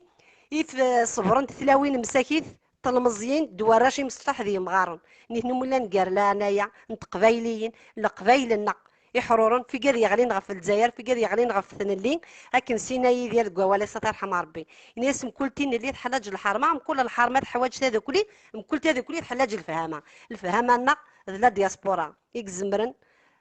i t-, ṣebrent tlawin msakit, telmeẓyin d warrac imseṭṭaḥ d yemɣaren. Nitni mula nger leɛnaya n teqbayliyin, leqbayel-nneɣ iḥruren, f wigad yeɣlin ɣef Lezzayer, f wigad yeɣlin ɣef tnelli, akken s-yenna Yidir deg wawal-is, ad t-irḥem Rebbi. Ini-as mkul tinelli teḥlaǧ lḥerma, mkul lḥerma teḥwaǧ tadukli, mkul tadukli teḥlaǧ lefhama. Lefhama-nneɣ d la diaspora i izemren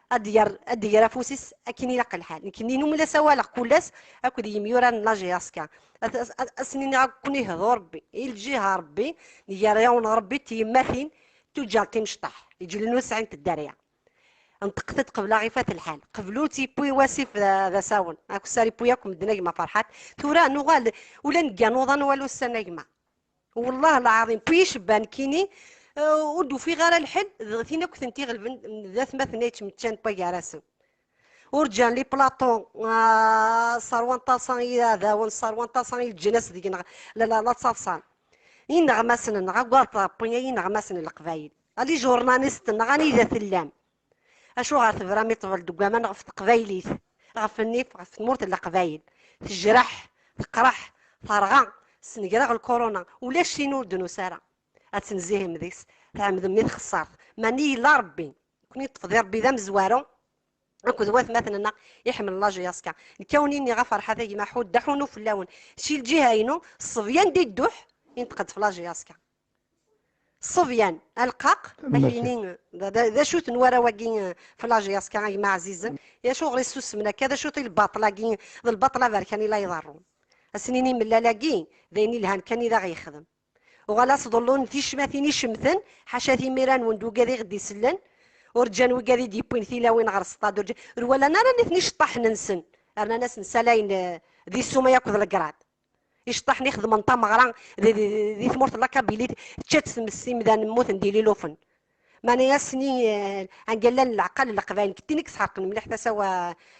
ad d-yer, ad d-yer afus-is akken ilaq lḥal. Nekkni numi la sawaleɣ kul ass akked yimyura n la J S K. Ad, ad, ad, ad sen-iniɣ ad ken-ihdu Rebbi, i lǧiha Rebbi, gar-awen Rebbi d tyemmatin, tuǧǧal timecṭaḥ, iǧlen ur sɛint dderya. Nṭeqet-d qebl aɣ ifat lḥal. Qebl ur tt-yewwi wasif d, d asawen. Akessar yewwi akk medden a gma Ferḥat. Tura nuɣal, ula neggan uḍan wal ussan a gma. Wellah lɛaḍim, puis icebba nekkini, eh, ur d-ufiɣ ara lḥel, d tin akk tent iɣelben, d atmaten ay yettmeččan n wagar-asen. Ur ǧǧan les plateaux, ah, sserwan ṭaṣa i iɛdawen, sserwan ṭaṣa i leǧnas deg-neɣ, la, la, la ttaḍsan. Ineɣmasen-nneɣ, agaṛ Ṛebbi, ay ineɣmasen n Leqbayel. A les journalistes-nneɣ, anida tellam? Acuɣer tebram i ṭṭbel deg waman ɣef teqbaylit, ɣef nnif, ɣef tmurt n Leqbayel? Tejreḥ, teqreḥ, terɣa, Snegraɣ lkuruna, ulac tin ur d-nusi ara. Ad tenzihem deg-s, tɛemdem i txeṣṣart. Mani yella Ṛebbi, ken-iṭṭef di Ṛebbi d amezwaru, akked watmaten-nneɣ iḥemmel la J S K. Nekk a wen-iniɣ a Ferḥat, a gma Ḥud, d aḥunu fell-awen. Si lǧiha-inu, ṣṣebyan di dduḥ, inṭeq-d f la J S K. Ṣṣebyan, alqaq, ad ak-yini d, d, d acu-ten warraw-agi, eh, f la J S K, a gma ɛzizen? Acuɣer i ssusmen akka? D acu-t lbaṭel-agi, d lbaṭel aberkan i la iḍerrun? Ad sen-nini mellal-agi d ayen ilhan kan i d aɣ-yexdem. Uɣal-as ḍullun ticmatin icemten, ḥaca timira-nwen d wigad i ɣ-d-isellen, ur ǧǧan wigad i d-yewwin tilawin ɣer ṣṣṭad, ur ǧǧan, ur walan ara nitni iceṭṭaḥen-nsen, rnan-asen salayen, eh, di ssuma akked legrad. Iceṭṭaḥen ixedmen tameɣra di, di, di, di tmurt n la Kabylie, tečča-tt tmes, imdanen mmuten d ililufen. Mani ass-nni, eh, anga llan leɛqal n leqbayel, nekk d tin i yesḥerqen mliḥ tasa-w,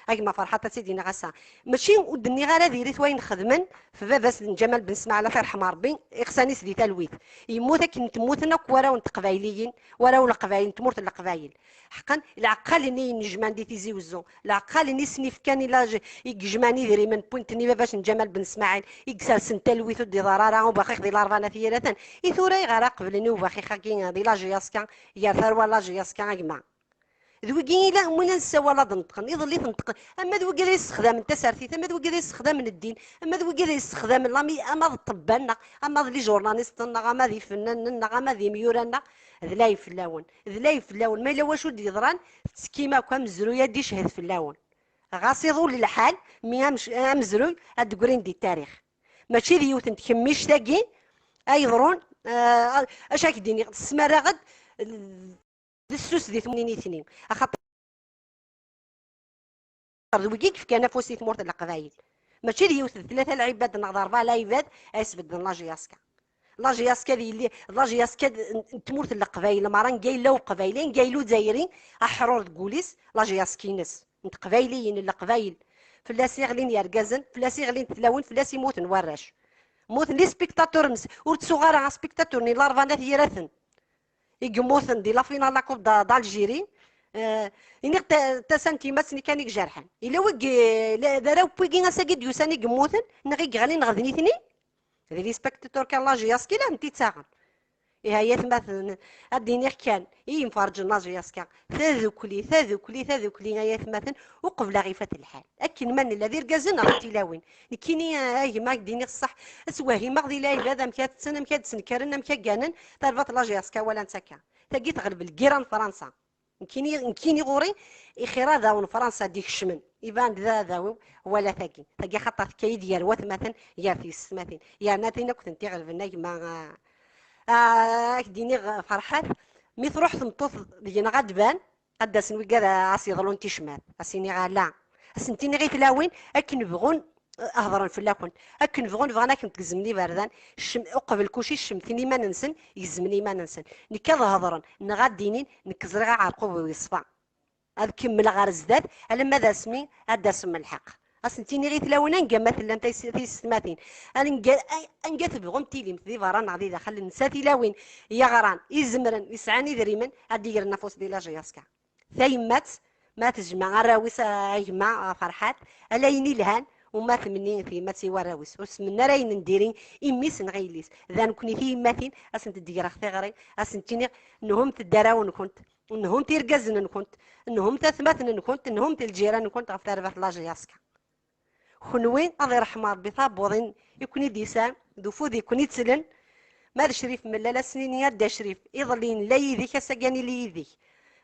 a gma Ferḥat, ad tt-id-iniɣ ass-a. Mačči ur d-nniɣ ara diri-t wayen xedmen f baba-s n Ǧamal Ben Smaɛel, ad t-irḥem Ṛebbi, iɣsan-is di talwit. Yemmut akken temmuten akk warraw n teqbayliyin, warraw n leqbayel, n tmurt n leqbayel. Ḥeqqen, leɛqal-nni yennejman di Tizi Wezzu, leɛqal-nni sen-ifkan i la J-, i yejman idrimen n punt-nni baba-s n Ǧamal Ben Smaɛel, i isersen talwit ur d-iḍar ara ubaxix di Larebɛa n At Yiraten. I tura ayɣer ara qeblen i ubaxix-agi di la J S K, gar tarwa n la J S K, a gma? D wigi i la, win ad nessawal ad neṭqen, iḍelli tenṭeq, ama d wigi ay yessexdamen tasertit, ama d wigi ay yessexdamen ddin, ama d wigi ay yessexdamen lami, ama d ṭṭebba-nneɣ, ama d lijurnalisten-nneɣ, ama d ifennanen-nneɣ, ama d imyura-nneɣ, d lay fell-awen, d lay fell-awen. Ma yella wacu d-yeḍran, tettekkim akk, amezruy ad d-iched fell-awen. Ɣas iḍul lḥal, mi amec-, amezruy ad d-grin di tarix. Mačči d yiwet n tkemmict-agi ay yeḍrun, eh, acu ak-d-iniɣ, tesmaraɣ-d, d ssus di tmunin-itni, axaṭer d wigi i yefkan afus i tmurt n Leqbayel. Mačči d yiwet, d tlata lɛibad neɣ d rebɛa lɛibad ay sbedden la J S K. La J S K d yelli, la J S K d, n, n tmurt n Leqbayel, mara anga yella Uqbayli, anga yella Uzzayri, aḥrur deg wul-is, la J S K ines, n teqbayliyin, n Leqbayel. Fell-as i ɣlin yergazen, fell-as i ɣlin tlawin, fell-as i mmuten warrac. Mmuten les spectateurs-nnes, ur ttuɣ ara aspectateur-nni n Larebɛa n At Yiraten i yemmuten di la finale la Coupe d-, d'Algérie. Eh, iniɣ ta-, tasa n tyemmat-nni kan i ijerḥen. Yella wigi, la-, d arraw n wigi ass-agi d-yusan i yemmuten, neɣ i yeɣlin, neɣ d nitni? D les spectateurs kan la J S K i la tent-ittaɣen. Ihi ay atmaten, ad d-iniɣ kan, i yemferrǧen la J S K, tadukli, tadukli, tadukli, ay atmaten, uqbel aɣ ifat lḥal. Akken ma nella d irgazen neɣ d tilawin. Nekkini, a gma, ad d-iniɣ ṣṣeḥ, ad ttwehhimeɣ di lɛibad amek ad tten, amek ad d-snenkaren, amek ad gganen, tarbaṭ la J S K walan-tt akka. Tagi teɣleb lgirra n Fransa. Nekkini, nekkini ɣur-i, ixir ad awen Fransa d-ikecmen. Iban-d d aɛdaw-iw, wala tagi. Tagi axaṭer tekka-yi-d gar watmaten, gar tyessetmatin. Yerna tin akk tent-iɣelben, a gma, ah, ah, ad k-d-iniɣ, Ferḥat, mi truḥ tmeṭṭut deg-neɣ ad d-ban, ad d-asen wigad a s-yeḍlun ticmat. A s-iniɣ ala. A sent-iniɣ i tlawin, akken bɣun, eh, hedren fell-akent. Akken bɣun, bɣan akken tgezmen iberdan, ccem-, uqbel kuci, ccemten iman-nsen, gezmen iman-nsen. Nekk ad hedren, neɣ ad d-inin, nekk ẓriɣ aɛerqub-iw yeṣfa. Ad kemmleɣ ɣer zdat, alamma d asmi ad d-asem lḥeqq. A sent-iniɣ i tlawin, anga ma tellam tays-, tiyessetmatin, anga, anga tebɣumt tilimt di berra neɣ di daxel, nsa tilawin yeɣran, izemren, yesɛan idrimen, ad d-igren afus di la J S K. Tayemmat, ma tejmeɛ arraw-is, a gma, a Ferḥat, ala ayen ilhan, uma tmenni tyemmat i warraw-is. Ur smenni ara ayen n diri i mmi-s neɣ i yelli-s. Da nekni tiyemmatin, a sent-d-greɣ tiɣri, a sent-iniɣ, nhumt-d arraw-nkent, nhumt irgazen-nkent, nhumt atmaten-nkent, nhumt lǧiran-nkent ɣef tarbaɛt la J S K. Kenwi, ad iṛḥem Ṛebbi tabuḍin i ken-id-yesɛan, d ufud i ken-ittlen. Ma d Crif Mellal, a s-nini a Dda Crif, iḍelli nella yid-k, ass-agi ad nili yid-k.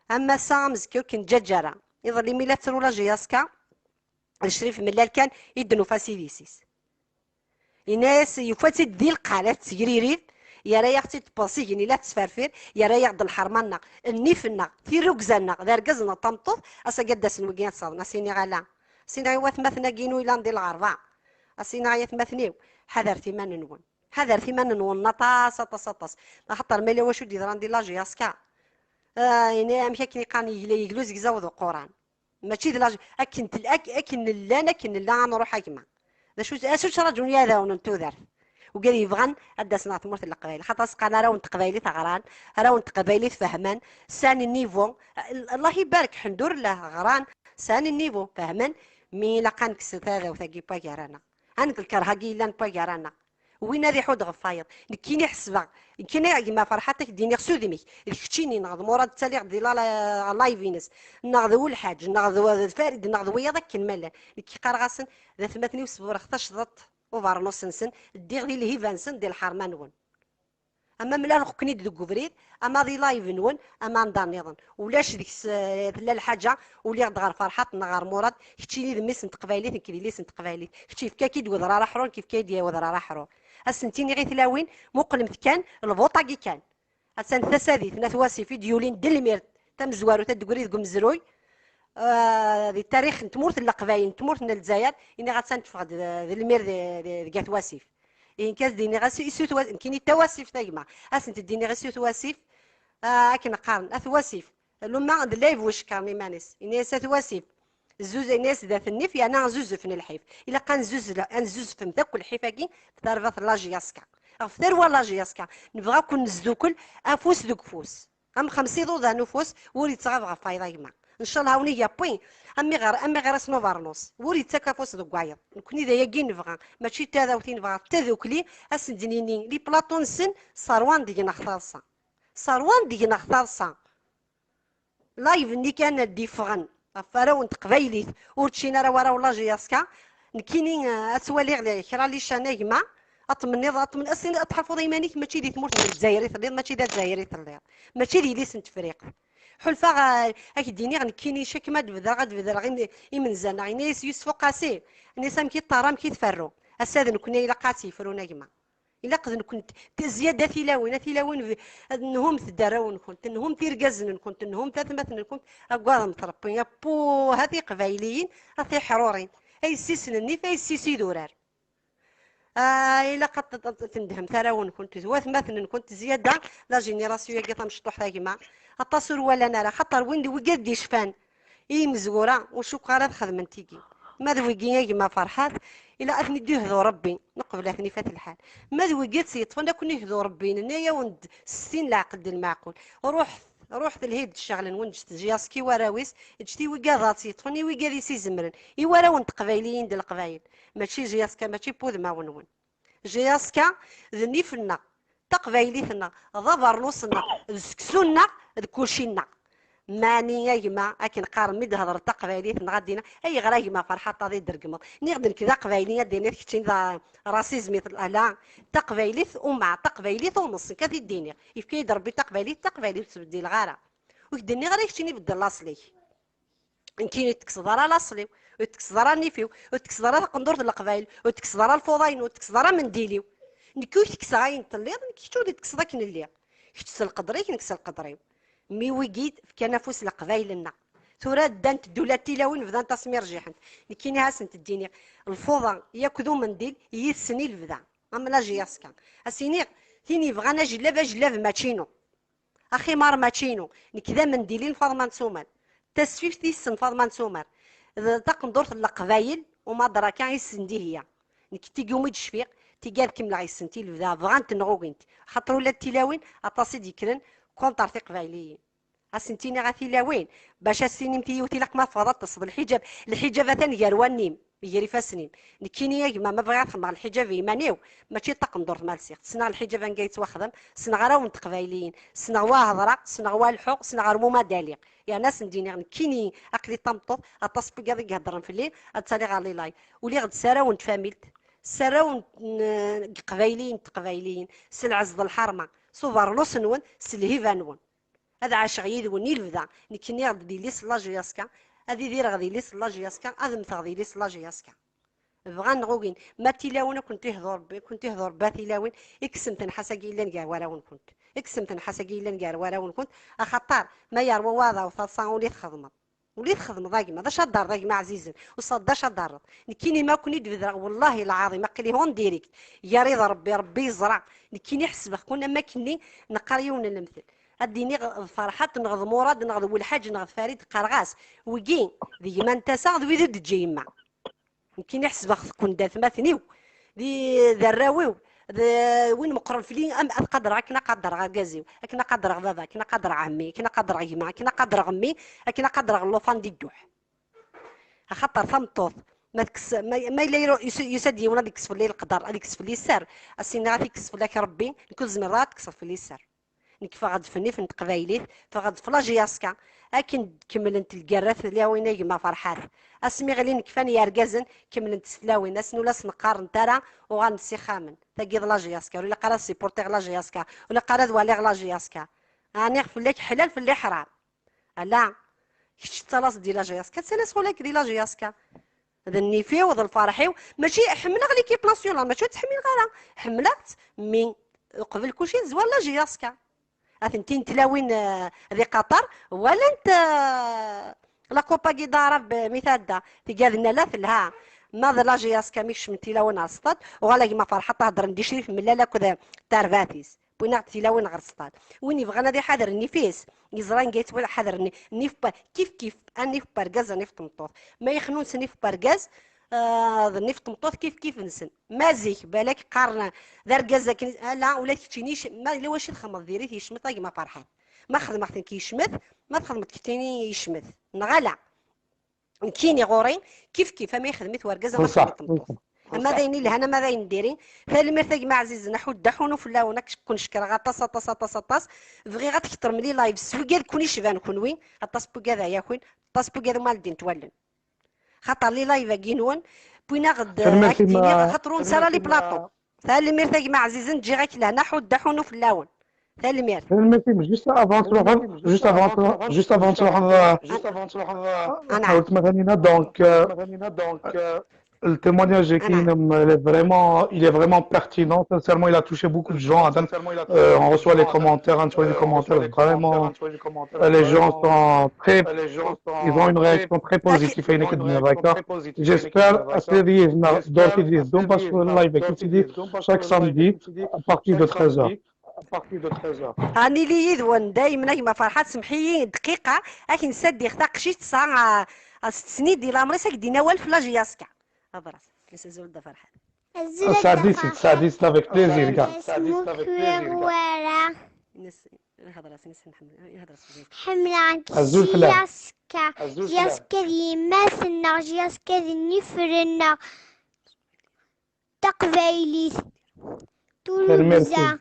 Am ass-a, am azekka ur k-neǧǧaǧ ara. Iḍelli mi la tettru la J S K, d Crif Mellal kan i d-nufa s idis-is. Yenna-yas, yufa-tt-id di lqaɛa, la tettegririd, yerra-yaɣ-tt-id ṭṭpes igenni, la tettferfir, yerra-yaɣ-d lḥerma-nneɣ, nnif-nneɣ, tirrugza-nneɣ, d argaz neɣ d tameṭṭut, ass-agi ad d-asen wigi ad ṣaḍen, a s-iniɣ ala. A s-iniɣ i watmaten-agi-inu yellan di lɣerba, a s-iniɣ ay atmaten-iw, ḥadret iman-nwen, ḥadret iman-nwen aṭas, aṭas, aṭas, axaṭer ma yella wacu d-yeḍran di la J S K, ah, ini amek akken i qqaren, yegla, yegla uzegzaw d uquran. Mačči d la J-, akken tel-, ak-, akken llan, akken nella, ad nruḥ a gma. D acu, acu ttraǧun yiɛdawen n tudert? Ugad yebɣan ad d-asen ɣer tmurt n Leqbayel. Xaṭer as-qqaren arraw n teqbaylit ɣran, arraw n teqbaylit fehmen, sɛan niveau. Allah ibarek, ḥemdullah, ɣran, sɛan niveau, fehmen, mi ilaq ad nekkes taɛdawt-agi n waggar-aneɣ. Ad nekk lkerh-agi yellan n waggar-aneɣ. Win ad iḥudd ɣef wayeḍ. Nekkini ḥesbeɣ, nekkini a gma Ferḥat, ad k-d-iniɣ s udem-ik, d keččini neɣ d Murad ttaliɣ di la, la, live-ines, neɣ d Welḥaǧ, neɣ d, d Farid, neɣ d wiyaḍ akken ma llan. Nekki qqareɣ-asen d atmaten-iw, sburreɣ tacḍaṭ ubernuṣ-nsen, ddiɣ di lhiba-nsen, di lḥerma-nwen. Ama mlaleɣ-ken-id deg ubrid, ama di live-nwen, ama anda nniḍen. Ulac deg-s, eh, tella lḥaǧa, uliɣ-d ɣer Ferḥat neɣ ɣer Murad, keččini d mmi-s n teqbaylit, nekk d yelli-s n teqbaylit. Kečč yefka-k-id wedrar aḥrur, nekk yefka-yi-d wedrar aḥrur. Ad sen-ttiniɣ i tlawin, muqlemt kan, lbuṭ-agi kan. Attan tasadit n At Wasif i d-yulin d lmird tamezwarut ad d-tegri deg umezruy, ah, di tarix n tmurt n Leqbayel, n tmurt n Lezzayer, iniɣ attan teffeɣ-d d, d lmird di, di, deg At Wasif. Ihi nekk ad d-iniɣ as-, i Sut Wa-, nekkini d tawasift a gma. Ad sent-d-iniɣ i Sut Wasif, ah, akken qqaren, At Wasif. Luma d lɛib wicekren iman-is. Ini-as At Wasif. Zuz, ini-as dat nnif, yerna zuzef n lḥif. Ilaq ad nzuz-, ad nzuzfem akk lḥif-agi f tarbaɛt n la J S K. Ɣef tarwa n la J S K. Nebɣa ad ken-nesdukel afus deg ufus. Am xemsa iḍudan ufus, ur yettɣab ɣef wayeḍ a gma. Ncallah a wen-ig yapwi, amiɣer, amiɣer-as n ubernuṣ. Ur yettak afus deg wayeḍ. Nekni d ayagi i nebɣa. Mačči d tadawt i nebɣa, d tadukli, ad sen-d-nini, les plateaux-nsen, sserwan deg-neɣ taḍsa. Sserwan deg-neɣ taḍsa. Live-nni kan d-iffɣen ɣef warraw n teqbaylit, ur ččin ara warraw n la J S K. Nekkini, eh, ad twaliɣ le-, kra les chaînes a gma, ad tmenniḍ, ad tmen-, ad tiniḍ, ad tḥulfuḍ iman-ik mačči di tmurt n Lezzayer i telliḍ, mačči d Azzayri i telliḍ, mačči d yelli-s n Tefriqt. Ḥulfaɣ, eh, ad k-d-iniɣ nekkini, chaque ma d-bedreɣ, ad bedreɣ im-, imenzaneɣ. Ini-as Yusef Uqasi, ini-as amek i ṭṭarra, amek i tferru. Ass-a d nekkni ilaq ad tt-yefrun a gma. Ilaq d nekkni, t-, zzyada tilawin, a tilawin, b-, ad nhumt-d arraw-nkent, nhumt irgazen-nkent, nhumt atmaten-nkent, aggademt Rebbi, appuh, a tiqbayliyin, a tiḥrurin, a yessi-s n nnif, a yessi-s idurar. Ah, ilaq ad t-, ad tendhemt arraw-nkent d watmaten-nkent, zzyada la génération-agi tamecṭuḥt a gma. Aṭas ur walan ara, xaṭer win d wigad d-icfan i yimezwura, ur cukkeɣ ara ad xedmen tigi. Ma d wigi a gma Ferḥat, ilaq ad ten-id-ihdu Rebbi, neqbel ad ten-ifat lḥal. Ma d wigi ad tt-yeṭṭfen, ad ken-ihdu Rebbi, nenna-yawen-d s tin leɛqel d lmeɛqul. Ruḥet, ruḥet lhi-d ccɣel-nwen, ǧǧet J S K i warraw-is, ǧǧet i wigad ad tt-yeṭṭfen, i wigad i s-izemren, i warraw n teqbayliyin d leqbayel. Mačči J S K, mačči n wudmawen-nwen. J S K d nnif-nneɣ, d taqbaylit-nneɣ, d abeṛnus-nneɣ, d seksu-nneɣ, d kulci-nneɣ. Mani a gma, akken qqaren mi d-hedreḍ taqbaylit-nneɣ, ad d-iniɣ, ayɣer a gma Ferḥat ad d-tregmeḍ? Nniɣ-d nekk d aqbayli, ad d-tiniḍ keččini d rasizm i tel-, ala, taqbaylit umɛa, taqbaylit uneṣ, nekk ad t-id-iniɣ. Yefka-yi-d Rebbi taqbaylit, taqbaylit ur ttbeddileɣ ara. Ur k-d-nniɣ ara keččini beddel laṣel-ik. Nekkini ur tekkseḍ ara laṣel-iw, ur tekkseḍ ara nnif-iw, ur tekkseḍ ara taqendurt n leqbayel, ur tekkseḍ ara lfuḍa-inu, ur tekkseḍ ara amendil-iw. Nekk ur tekkseɣ ayen telliḍ, nekk kečč ur d-tekkseḍ akken lliɣ. Kečč s lqedr-ik, nekk s lqedr-iw. Mi wigi fkan afus leqbayel-nneɣ. Tura ddant ddula n tilawin, bdant asmi rjiḥent. Nekkini ad asent-d-iniɣ, lfuḍa yakk d umendil yid-sen i lebda. Am la J S K. Ad s-iniɣ, tin yebɣan ajellab, ajellab mačči inu. Aximar mačči inu, nekk d amendil-in Faḍma n Sumer. Tasfift yessen Faḍma n Sumer. D taqendurt n leqbayel, umadraka yessen Dihya. Nekk tigi umi d-cfiɣ, tigi ad kemmleɣ yessen ti lebda, bɣant neɣ ugint. Xaṭer ula d tilawin, aṭas i d-yekkren contre tiqbayliyin. Ad sent-iniɣ a tilawin, bac ad s-tinimt i yiwet ilaq ma teffɣeḍ ad teṭṭseḍ lḥiǧab. Lḥiǧab atan gar wallen-im. Gar ifassen-im. Nekkini a gma, ma bɣiɣ ad xedmeɣ lḥiǧab i iman-iw, mačči d taqendurt ma lsiɣ. Ssneɣ lḥiǧab anga yettwaxdem, ssneɣ arraw n teqbayliyin, ssneɣ wa hedreɣ, ssneɣ wa leḥḥuɣ, ssneɣ ar wuma d-aliɣ. Yerna ad sen-d-iniɣ nekkini aql-i d tameṭṭut, aṭas n wiyaḍ i iheddren fell-i, ad ttaliɣ ɣer les lives. Uliɣ-d s arraw n tfamilt, s arraw n, n, n yeqbayliyen d teqbayliyin, s lɛezz d lḥerma, s ubeṛnus-nwen, s lhiba-nwen. Ad ɛaceɣ yid-wen i lebda. Nekk nniɣ-d d yelli-s n la J S K, ad idireɣ d yelli-s n la J S K, ad mmteɣ d yelli-s n la J S K. Bɣan neɣ ugin, ma d tilawin ad kent-ihdu Rebbi, ad kent-ihdu Rebbi a tilawin, kksemt nnḥas-agi yellan gar warraw-nkent. Kksemt nnḥas-agi yellan gar warraw-nkent, axaṭer ma yerwa waɛdaw taḍsa ula i txedmeḍ. Ula i txedmeḍ a gma, d acu ad d-terreḍ a gma ɛzizen, usaḍ d acu ad d-terreḍ. Nekkini ma ken-id-bedreɣ, wallahi lɛaḍim, aql-i en direct. Gar-i d Rebbi, Rebbi yeẓra. Nekkini ḥesbeɣ-ken am akken-nni neqqar yiwen n lemtel. Ad d-iniɣ d Ferḥat neɣ d Murad neɣ d Welḥaǧ neɣ d Farid, qqareɣ-as, wigi d gma n tasa, d wid ur d-teǧǧi yemma. Nekkini ḥesbeɣ-ken d atmaten-iw, d, d arraw-iw, d win meqqren fell-i, am, ad qadreɣ akken ad qadreɣ argaz-iw, akken ad qadreɣ baba, akken ad qadreɣ ɛemmi, akken ad qadreɣ gma, akken ad qadreɣ mmi, akken ad qadreɣ llufan di dduḥ. Axaṭer tameṭṭut, Ma tekkes, ma, ma yella yru-, yus-, yusa-d yiwen ad ikkes fell-i leqder, ad ikkes fell-i sser, a s-iniɣ ad t-ikkes fell-ak Rebbi, nekk ur zmireɣ ad tekkseḍ fell-i sser. Nekk ffɣeɣ-d f nnif n teqbaylit, ffɣeɣ-d f la J S K. Akken d-kemmlent lgerrat tlawin a gma Ferḥat. Asmi ɣlin kfan yergazen, kemmlent s tlawin, ass-n ur la sen-qqarent ara, uɣalent s ixxamen. Tagi d la J S K, ur ilaq ara ad supportiɣ la J S K, ur ilaq ara ad waliɣ la J S K. Ɛni fell-ak ḥlal, fell-i ḥram. Ala, kečč tettalaseḍ di la J S K, ttalaseɣ ula di la J S K. D nnif-iw, d lferḥ-iw, mačči ḥemmleɣ l'équipe nationale, mačči ur tt-ḥemmleɣ ara, ḥemmleɣ-tt, mi uqbel kulci tezwar la J S K. Atenti n tlawin, eh, di Qatar, walant, eh, la Copa Guida Arab, eh, mi tɛedda, tga d nna la telha. Ma d la J S K mi kecmen tilawin ar stad, uɣal a gma Ferḥat heddren di Crif Mellal akked, eh, tarbaɛt-is. Wwin-aɣ-d tilawin ɣer stad. Win yebɣan ad iḥader nnif-is, yeẓra anga yettwaḥader nni-, nnif n wa-, kif kif, a nnif n wergaz, a nnif n tmeṭṭut. Ma yexnun s nnif n wergaz, ah, d nnif n tmeṭṭut kif kif-nsen. Ma zik, balak qqaren d argaz akken, ala, ula d keččini yec-, ma yella wacu txedmeḍ diri-t yecmet a gma Ferḥat. Ma xedmeɣ-t nekk yecmet, ma txedmeḍ keččini yecmet. Neɣ ala. Nekkini ɣur-i, kif kif, ama yexdem-it wergaz, ama txedm-it tmeṭṭut. Ama d ayen ilhan, ama d ayen n diri. Tanemmirt a gma ɛzizen, aḥuddu aḥunu fell-awen, ad ken-cekreɣ aṭas, aṭas, aṭas, aṭas. Bɣiɣ ad tketrem les lives s wigad kun icban kunwi, aṭas n wigad ɛyaken, aṭas n wigad umal ddin wallen. Xaṭer les lives-agi-nwen, wwin-aɣ-d, ad k-d-iniɣ, xaṭer ur nesɛi ara les plateaux. Tanemmirt a gma ɛzizen, ǧǧiɣ-ak lehna, aḥuddu aḥunu fell-awen. Tanemmirt. Tanemmirt-im, juste avant truḥeḍ, juste avant truḥeḍ, juste avant truḥeḍ, euh, Juste avant de se rendre Anɛam. à Weltma Tanina, donc, euh, donc, euh, le témoignage qui il est vraiment, il est vraiment pertinent. Sincèrement, il a touché beaucoup de gens. Euh, on reçoit les commentaires, on reçoit les commentaires vraiment. Euh, Les gens sont très, ils ont une réaction très positive. J'espère, parce que le live, donc, parce que le live est diffusé chaque samedi à partir de treize heures. Anili yid-wen daymen a gma Ferḥat, semḥ-iyi dqiqa, ad k-nsaddiɣ taqcict tesɛa, ah, ah, sett snin di lamer-is, ad k-d-tini awal f la J S K. Abras, azul a Ferḥat. Sɛeddi-t, sɛeddi-t avec plaisir, gars. Smukureɣ wara. Ines, ihḍer-as, Ines, nḥemmel, ihḍer-as. Ḥemmleɣ Azul fell-am. J S K. J S K d yemma-tneɣ, J S K d nnif-nneɣ. Taqbaylit. Tanemmirt. Tulza.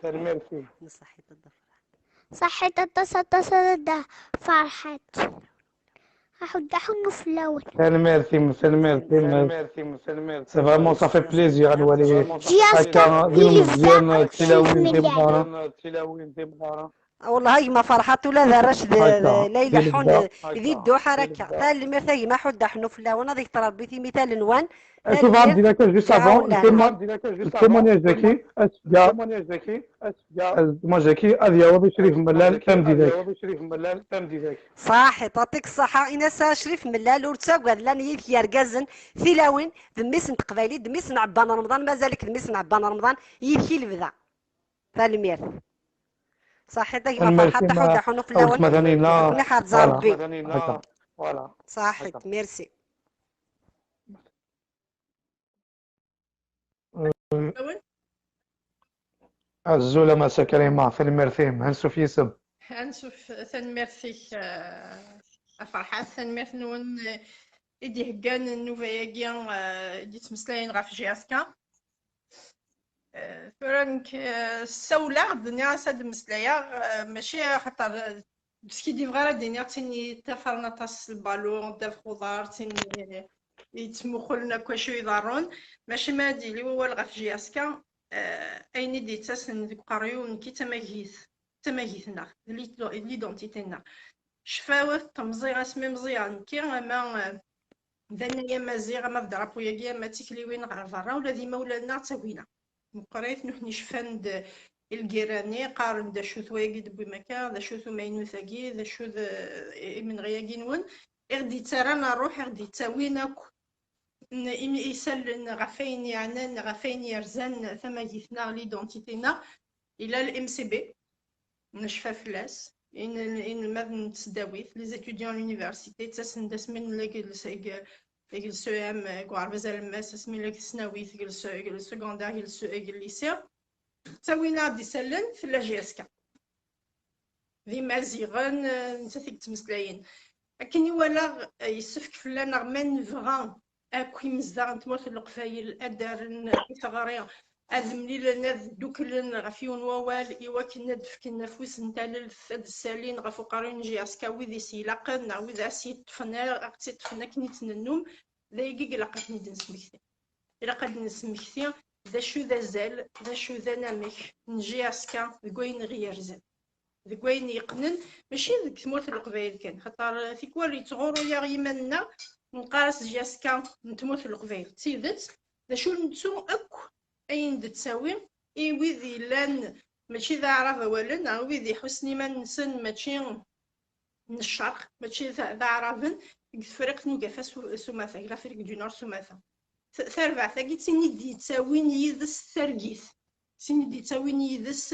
Tanemmirt. Neṣṣaḥit a Dda Ferḥat. Ṣaḥit aṭas aṭas a Dda Ferḥat. Aḥuddu aḥunu fell-awen. Tanemmirt-im, tanemmirt-im. C'est vraiment, ça fait plaisir à nous aller. J S K Akka, d ilebda ilmeẓyen, tilawin, Crif Mellal. Timɣarin. Wellah a gma Ferḥat, ula d arrac d, Akka, d, la ileḥḥun d d, d idduḥ ara akka. Tanemmirt a gma, aḥuddu aḥunu fell-awen, ad ak-tṛebbi timital-nwen. Acu bɣa ad d-iniɣ kan juste avant, Ǧaɛu le témoin-, le témoignage-agi, ad s-d-yaɣ, le témoignage-agi, ad yaweḍ i Crif Mellal, tameddit-agi. Ṣaḥit, aṭik ṣṣaḥa, in-as a Crif Mellal, ur ttagad, llan yid-k yergazen, tilawin, d mmi-s n teqbaylit, d mmi-s n Ɛebban Remḍan, mazal-ik d mmi-s n Ɛebban Remḍan, yid-k i lebda. Tanemmirt. Ṣaḥit a gma Ferḥat, aḥuddu aḥunu fell-awen. Weltma Tanina. Nekni ḥerz Voilà. Rebbi. Voilà. Ṣaḥit, merci. Azul a Massa Karima, tanemmirt-im, ansuf yis-m. Ansuf, tanemmirt-ik, eh, a Ferḥat, tanemmirt-nwen, eh, i d-iheggan nnuba-agi, eh, i d-yettmeslayen ɣef J S K. Eh, tura nekk, eh, ssawleɣ-d, nniɣ-as ad d-mmeslayeɣ, eh, mačči axaṭer, eh, ur skiddibeɣ ara ad d-iniɣ d tin yeṭṭafaren aṭas s lbalu, ddabex uḍar, d tin yettmuqulen akk acu iḍerrun, mačči ma ad d-yili wawal ɣef J S K, eh, ayen i d-yettasen deg uqerru-w nekki d tamagit, d tamagit-nneɣ, d l'id-, d l'identité-nneɣ. Cfawet temẓi asmi mẓiɣ nekki, ama, eh, d annay amaziɣ, ama d drapeau-agi, ama d tikliwin ɣer berra, ula d imawlan-nneɣ d tagina meqqrit, nutni cfan-d i lgirra-nni, qqaren-d acu-t wayagi d-tewwim akka, d acu-t umaynut-agi, d acu-t, eh, imenɣi-agi-nwen, i ɣ-d-yettarran ṛṛuḥ, i ɣ-d-yettawin akk n-, im-, isallen ɣef wayen yeɛnan, ɣef wayen yerzan tamagit-nneɣ, l'identité-nneɣ, yella l M C B, necfa fell-as, inel-, inelmaden n tesdawit, les étudiants à l'université, ttasen-d asmi nella deg l-, deg, deg l-C E M, deg uɣerbaz alemmas, asmi nella deg tesnawit, deg l-, deg l-secondaire, deg l-, deg lycée. Ttawin-aɣ-d isallen, tella J S K. D imaziɣen, eh, nettat i yettmeslayen. Akken i walaɣ, eh, yessefk fell-aneɣ ma nebɣa akk imezdaɣ n tmurt n Leqbayel ad d-rren i teɣri, ad mlilen, ad dduklen ɣef yiwen wawal i wakken ad d-fken afus n talelt, ad d-ssalin ɣef uqerruy n J S K wid i s-ilaqen neɣ wid ara s-yeṭṭfen, ara ɣ-tt-iṭṭfen akken i tt-nennum. D ayagi i ilaq ad ten-id-nesmekti. Ilaq ad d-nesmekti d acu d azal, d acu d anamek n J S K deg wayen i ɣ-yerzan, deg wayen yeqqnen, mačči deg tmurt n Leqbayel kan, xaṭer tikwal yettɣurru-yaɣ yiman-nneɣ, neqqar-as J S K n tmurt n Leqbayel. D tidet, d acu nettu akk ayen d-ttawi i wid yellan mačči d aɛrab awalen, neɣ wid iḥussen iman-nsen mačči n ccerq, mačči d, d aɛraben, deg Tefriqt n Ugafa s, s umata, deg l'Afrique du Nord s umata. T-, tarbaɛt-agi d tin i d-yettawin yid-s targit, d tin i d-yettawin yid-s,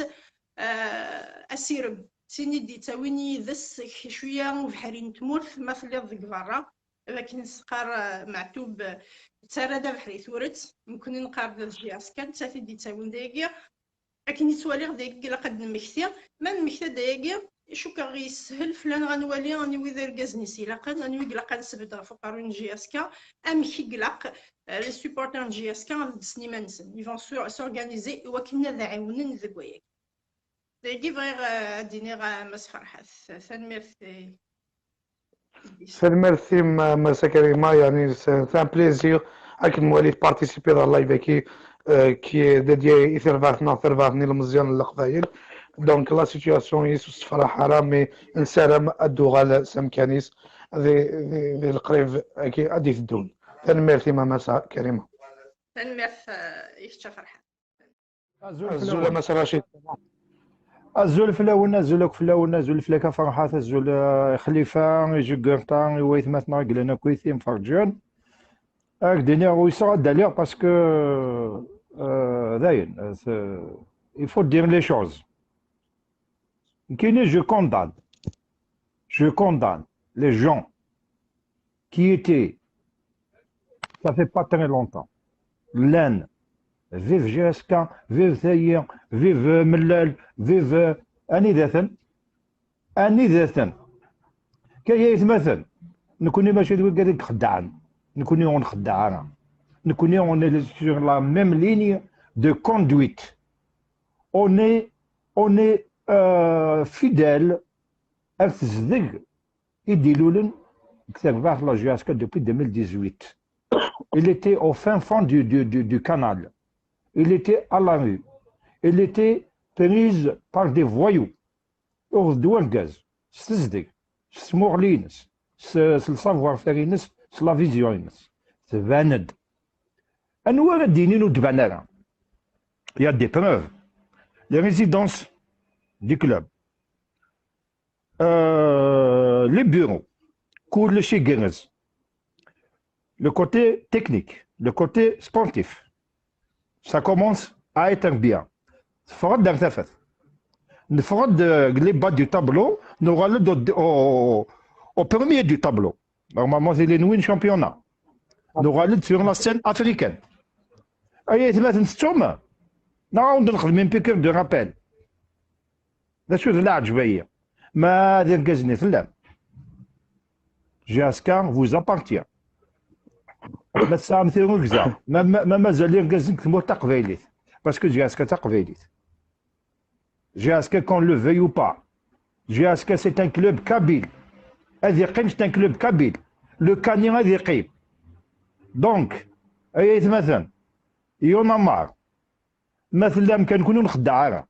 eh, asirem, d tin i d-yettawin yid-s k-, cwiya ubeḥri n tmurt ma telliḍ deg berra, akken s-qqar, eh, Meɛtub, eh, ttarra d abeḥri turet, nekkni neqqar d J S K, nettat i d-yettawin dayagi. Akken i ttwaliɣ dayagi ilaq ad d-nemmekti, ma nemmekta-d ayagi, cukkeɣ yeshel fell-aneɣ ad nwali aniwi d irgazen i s-ilaqen, aniwi i ilaq ad nesbedd ɣef uqerruy n J S K, amek i ilaq, eh, les supporters n J S K ad ddsen iman-nsen. Ils vont s'or-, s'organiser i wakken ad ɛiwnen deg wayagi. Dayagi bɣiɣ, eh, ad d-iniɣ, eh, Mass Ferḥat. Tanemmirt, eh, Tanemmirt-im, Massa Karima, yani, c'est c'est un plaisir akken nwali tparticiper dans live-agi, euh, qui est dédié i terbaɛt-nneɣ, terbaɛt n yilmeẓyen n Leqbayel. Donc, la situation-is ur tessefraḥ ara, mais nessaram ad d-tuɣal s amkan-is di, di, di leqrib-agi ad d-iteddun. Tanemmirt-im a Massa Karima. Tanemmirt, eh, i kečč a Ferḥat. Azul a Massa Racid. Azul fell-awen, azul akk fell-awen, azul fell-ak a Ferḥat, azul, eh, i Xlifa, i Jugurta, i waytmaten-nneɣ i yellan akkit, imferǧen. Ad ak-d-iniɣ uyseɣ ad d-aliɣ parce que, euh, dayen, euh, il faut dire les choses. Nekkini, je condamne, je condamne les gens qui étaient, ça fait pas très longtemps, llan, vive J S K, vive tayi, vive Mellal, vive, euh, anida-ten? Anida-ten? Kay aytmaten, nekkni mačči d wigad i ixeddɛen, nekkni ur nxeddeɛ ara. Nekkni, on est sur la même ligne de conduite. On est, on est, euh, fidèle ar tezdeg i d-ilulen deg terbaɛt la J S K depuis deux mille dix-huit. Il était au fin fond du, du, du, du canal. Il était à la rue. Il était prise par des voyous. Uɣeḍ-d urgaz s tezdeg, s tmuɣli-ines, s, s le savoir-faire-ines, s la vision-ines. Tban-d. Anwa ara d-yinin ur d-tban ara? Il y a des preuves. Les résidences du club, euh, les bureaux, kullec igerrez. Le côté technique, le côté sportif, ça commence à être bien. Teffeɣ-d ar tafat. Neffeɣ-d, euh, les bas du tableau, nuɣal-d au, au, au premier du tableau. Normalement, c'est les win championnat. Nuɣal-d sur la scène africaine. Ay aytmaten, tettum? Neɣ ad wen-d-nexdem une piqûre de rappel? D acu d leɛǧeb-ayi? Ma d irgazen i tellam, J S K vous appartient. Ma tesɛam tirrugza, ma, ma, ma mazal irgazen deg tmurt taqbaylit, parce que J S K d taqbaylit. J S K, qu'on le veuille ou pas, J S K c'est un club kabyle. Ad iqqim, c'est un club kabyle. Le Kani ad iqqim. Donc, ay aytmaten, y en a marre. Ma tellam kan, nekkni ur nxeddeɛ ara.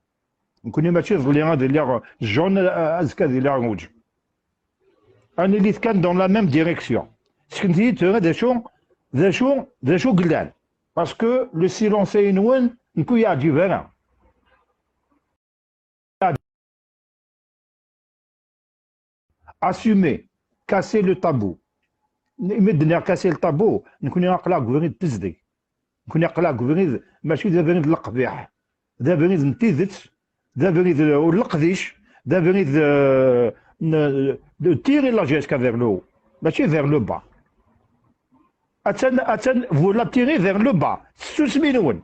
Nekkni mačči iḍelli ad iliɣ jaune, azekka ad iliɣ rouge. Ad nilit kan dans la même direction. Seknet-iyi-d tura d acu, d acu, d acu yellan. Parce que le silence-ayi-nwen, nekk ur yi-yeɛǧib ara. Assumer, casser le tabou. Imi d-nniɣ casser le tabou, nekkni aql-aɣ deg ubrid n tezdeg. Nekkni aql-aɣ deg ubrid, mačči d abrid n leqbiḥ. D abrid n tidet, d abrid n leqdic, d abrid, euh, n, de tirer la J S K vers le haut, mačči vers le bas. Attan, attan, vous la tirez vers le bas, s tsusmi-nwen.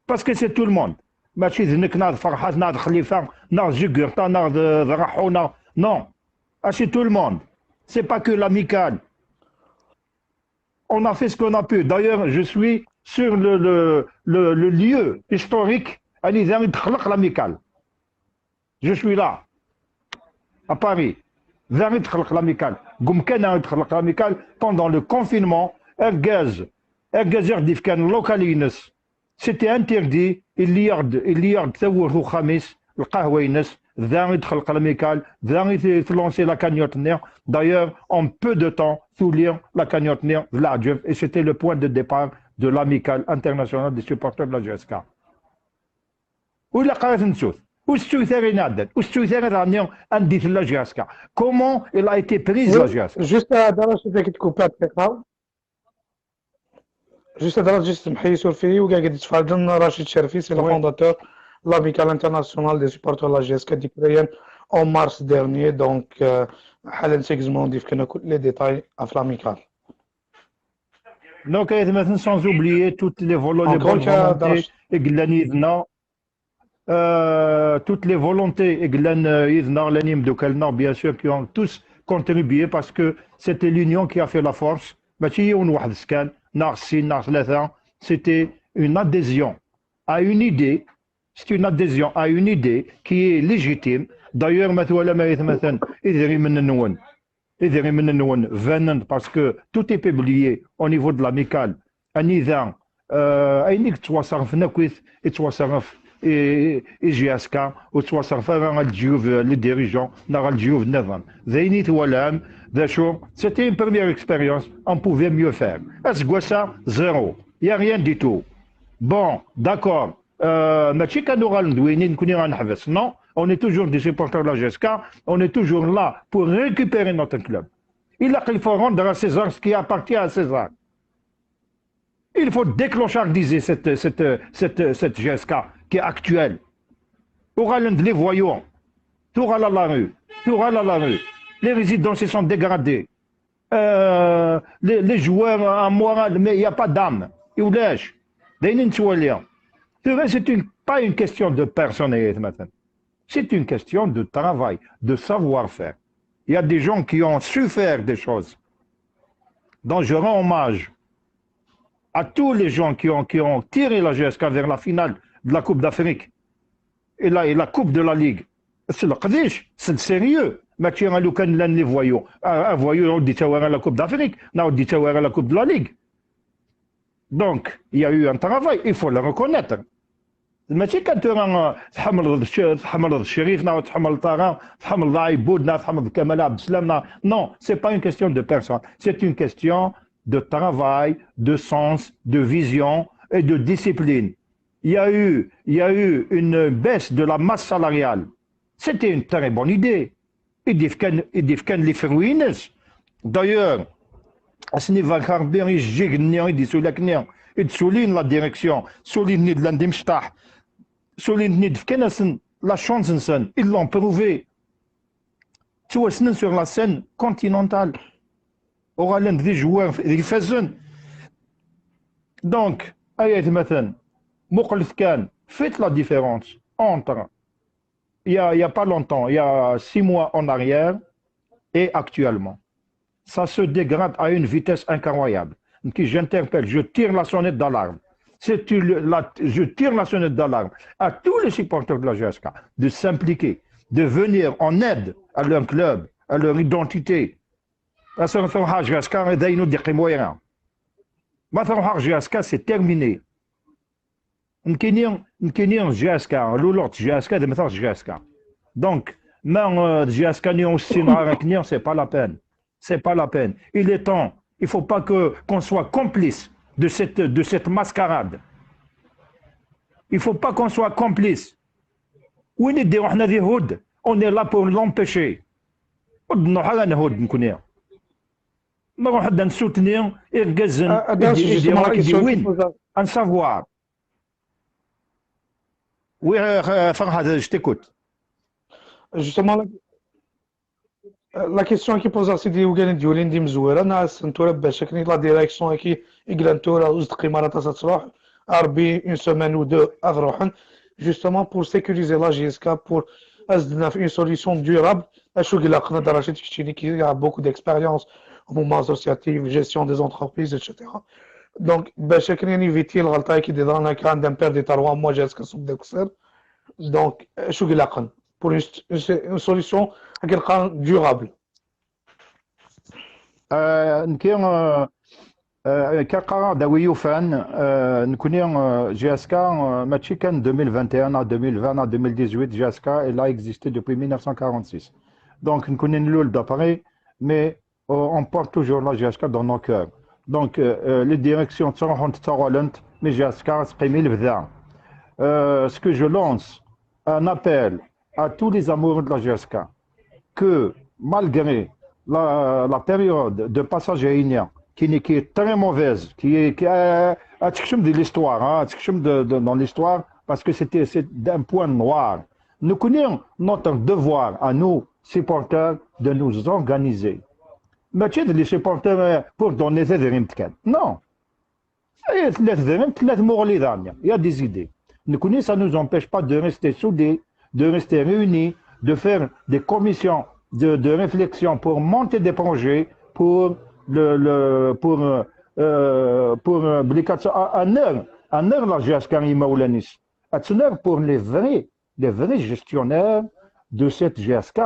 Parce que c'est tout le monde. Mačči d nekk, neɣ d Ferḥat, neɣ d Xlifa, neɣ d Jugurta, neɣ d, d Raḥu, neɣ, non. Ah, c'est tout le monde. C'est pas que l'Amicale. On a fait ce qu'on a pu. D'ailleurs, je suis sur le, le, le, le lieu historique, anida i d-texleq l'Amicale. Je suis là, à Paris. Da i d-texleq l'Amicale. Deg umkan-a i d-texleq l'Amicale pendant le confinement. Argaz, argaz i ɣ-d-ifkan local-ines. C'était interdit. Illi-yaɣ-d, illi-yaɣ-d tawwurt uxxam-is, lqahwa-ines. Da i d-texleq l'Amicale, da i t-, tlancer la cagnotte-nni. D'ailleurs, en peu de temps, tuli la cagnotte-nni d leɛǧeb. Et c'était le point de départ de l'Amicale internationale des supporters de la J S K. Ur ilaq ara ad t-nettut. Ur tettut ara ayen iɛeddan. Ur tettut ara daɣen anda i tella J S K. Comment elle a été prise, la J S K. Juste هذا راه شي كتكوبا دقيقة. Juste هذا راه juste سمحي سور فيه وكاع قاعد يتفرجن رشيد شرفي c'est le Oui. fondateur l'Amicale internationale des supporters de la J S K décréée en mars dernier donc euh, حالا سيكزمون نضيف كنا كل les détails في l'Amicale. Donc, ayetmaten, sans oublier toutes les volo-, les Encore bonnes une fois, volontés i yellan yid-neɣ. Euh, toutes les volontés i yellan, euh, yid-neɣ, llan yimdukal-nneɣ, bien sûr, qui ont tous contribué parce que c'était l'union qui a fait la force. Mačči yiwen weḥd-s kan, neɣ sin, neɣ tlata. C'était une adhésion à une idée. C'est une adhésion à une idée qui est légitime. D'ailleurs, ma twalam, ayetmaten, idrimen-nwen, idrimen-nwen banen-d parce que tout est publié au niveau de l'Amicale. Anida, euh, ayen i yettwaṣerfen akkit, yettwaṣerref i, i J S K, ur yettwaṣerref ara ɣer leǧyub, euh, les dirigeants, neɣ ɣer leǧyub nniḍen. D ayen i twalam, d acu, c'était une première expérience, on pouvait mieux faire. Aseggas-a, zéro. Il y a rien du tout. Bon, d'accord. Euh, mačči kan uɣalen d win i nekni ad neḥbes. Non, on est toujours des supporters de la J S K, on est toujours là pour récupérer notre club. Ilaq, il faut rendre à César ce qui appartient à César. Il faut déclochardiser cette, cette, cette, cette J S K qui est actuelle. Uɣalen-d les voyous, tuɣal à la rue, tuɣal à la rue. Les résidences se sont dégradées. Euh, les, les joueurs en morale, mais il n'y a pas d'âme. Ulac. D ayen i nettwali. Tura, c'est une, pas une question de personne, ayetmaten. C'est une question de travail, de savoir-faire. Il y a des gens qui ont su faire des choses. Donc, je rends hommage à tous les gens qui ont, qui ont tiré la J S K vers la finale de la Coupe d'Afrique et la, et la Coupe de la Ligue. S leqdic, s le sérieux. Mačči a lukan llan les voyous. Un, un voyou ur d-yettawi ara la Coupe d'Afrique, neɣ ur d-yettawi ara la Coupe de la Ligue. Donc, il y a eu un travail, il faut le reconnaître. Mačči kan tura, euh, tḥemmleḍ Ch-, tḥemmleḍ Crif, neɣ ur tḥemmleḍ ara, tḥemmleḍ Ɛibud, neɣ tḥemmleḍ Kamal Abdeslam, neɣ, non, c'est pas une question de personne. C'est une question de travail, de sens, de vision et de discipline. Il y a eu, il y a eu une baisse de la masse salariale. C'était une très bonne idée. I d-ifkan, i d-ifkan les fruits-ines. D'ailleurs, ass-nni barek Rebbi, ijeǧǧigen-nni i d-isuli akkenni, i d-sulin la direction, sulin-ten-id llan d imecṭaḥ, sulin-ten-id, fkan-asen la chance-nsen, ils l'ont prouvé. Ttwassnen sur la scène continentale. Uɣalen d ijewwaren d ifazen. Donc, ay aytmaten, muqlet kan, faites la différence entre il y a, il y a pas longtemps, il y a six mois en arrière et actuellement. Ça se dégrade à une vitesse incroyable. Qui j'interpelle, je tire la sonnette d'alarme. C'est une, la, je tire la sonnette d'alarme à tous les supporters de la J S K de s'impliquer, de venir en aide à leur club, à leur identité. Parce que la J S K, la J S K, c'est terminé. Nekkini, nekkini J S K, luleɣ d J S K, d mteɣ J S K. Donc, ma, euh, J S K ni ur ssineɣ ara akkenni, c'est pas la peine. C'est pas la peine. Il est temps. Il faut pas que, qu'on soit complice de cette, de cette mascarade. Il faut pas qu'on soit complice. Win i d-iruḥen ad ihudd, on est là pour l'empêcher. Ur d-nruḥ ara ad nhudd nekkni. Nruḥ ad nsutni irgazen Ah, ah, i d-, i justement, la d-, i question d-iwin. qui pose à- Un savoir. Oui, euh, euh, Farhad, je t'écoute. Justement, la, la question qui pose à Sidi Ougan Dioulin Dimzouera, na sentura bachakni la direction qui iglantura ou de Kimara Tasatsroh, Arbi, une semaine ou deux, Avrohan, justement pour sécuriser la J S K, pour une solution durable, à Chougla, qui a beaucoup d'expérience mouvement associatif, gestion des entreprises, et cetera. Donc, باش كان éviter الغلطة كي دي dans un cas d'un père de trois mois jusqu'à son décès. Donc, شو قلقن pour une, une solution كنلقى durable. آه، نكي آه، آه، كقرار داوي يوفان آه، نكوني آه، جي اس كا آه، ماشي كان ألفين وواحد وعشرين أو ألفين وعشرين أو ألفين وثمانية عشر جي اس كا il a existé depuis mille neuf cent quarante-six. Donc نكوني نلول d'après, mais euh, on porte toujours la G S K dans nos cœurs. Donc euh, euh, les directions تروحون تتغولنت, mais جي اس كا تقيمي لبدا. Euh, ce que je lance un appel à tous les amoureux de la G S K que malgré la, la période de passage réunien, qui, n'est- qui est très mauvaise, qui est, qui est, euh, à تكشم de l'histoire, hein, à تكشم de, de- dans l'histoire, parce que c'était c'est un point noir. Nous connaissons notre devoir à nous, supporters, de nous organiser. Mais tu sais, les supporters, euh, pour donner des résultats. Non. Tella tedrimt, tella tmuɣli daɣen. Il y a des idées. Nekkni, ça nous empêche pas de rester soudés, de rester réunis, de faire des commissions de, de réflexion pour monter des projets pour le, le pour euh, pour euh, belli ad nerr ad nerr la G S K i yimawlan-is, ad tt-nerr pour les vrais les vrais gestionnaires de cette G S K.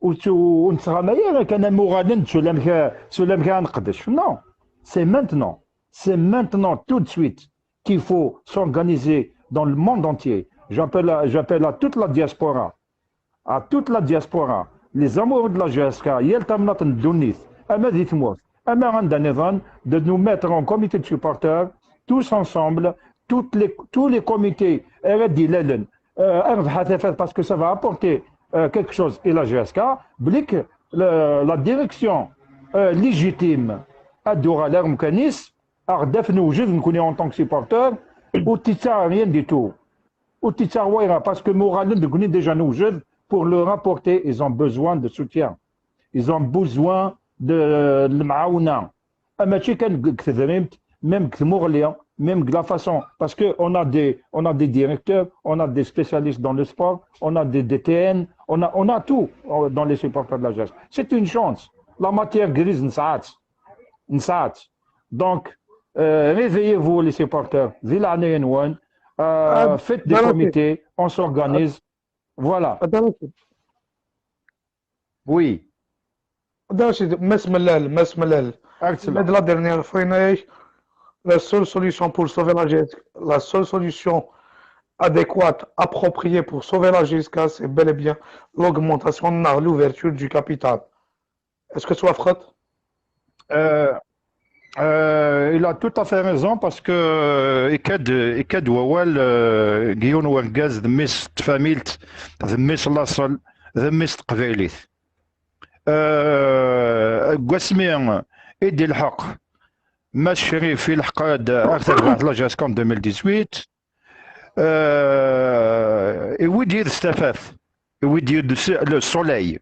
Ur tt- ur nettɣama ara kan am uɣalen-d s ulamek s ulamek ad neqdec. Non, c'est maintenant. C'est maintenant, tout de suite, qu'il faut s'organiser dans le monde entier. J'appelle à, j'appelle à toute la diaspora, à toute la diaspora, les amoureux de la G S K, yal tamnaḍt n ddunit, ama di tmurt, ama anda nniḍen, de nous mettre en comité de supporters, tous ensemble, toutes les, tous les comités, Ered Ilalen, euh, Erbeḥ a Tafat, parce que ça va apporter euh, quelque chose à la G S K, belli que le- la direction euh, légitime ad d-tuɣal ar umkan-is, aɣ-d-af newjed nekkni en tant que supporter, ur tt-ittaɣ rien du tout. Ur tt-ittaɣ wayra, parce que ma uɣalen-d nekkni déjà newjed pour leur apporter, ils ont besoin de soutien. Ils ont besoin de lemɛawna. Mačči kan deg tedrimt, même deg tmuɣli, même de la façon. Parce que on a des, on a des directeurs, on a des spécialistes dans le sport, on a des D T N, on a, on a tout euh, dans les supporters de la G S. C'est une chance. La matière grise, نسعات. نسعات. Donc, euh, réveillez-vous les supporters. Di leɛnaya-nwen, euh, faites des comités, on s'organise. Voilà. Oui. Mass Mellal, Mass Mellal. La dernière fois, la seule solution pour sauver la G S K, la seule solution adéquate, appropriée pour sauver la G S K, c'est bel et bien l'augmentation de l'ouverture du capital. Est-ce que tu as euh, euh, il a tout à fait raison parce que euh, ikad ikad wawal euh, Guillaume Wergaz de Miss Tfamilt, de Miss Lassal, de Miss Tqbaylit. Deg wasmi i d-ilḥeq Mass Crif, ilḥeq-d ar terbaɛt la G S K en deux mille dix-huit, iwwi-d yid-s tafat, iwwi-d yid-s le soleil,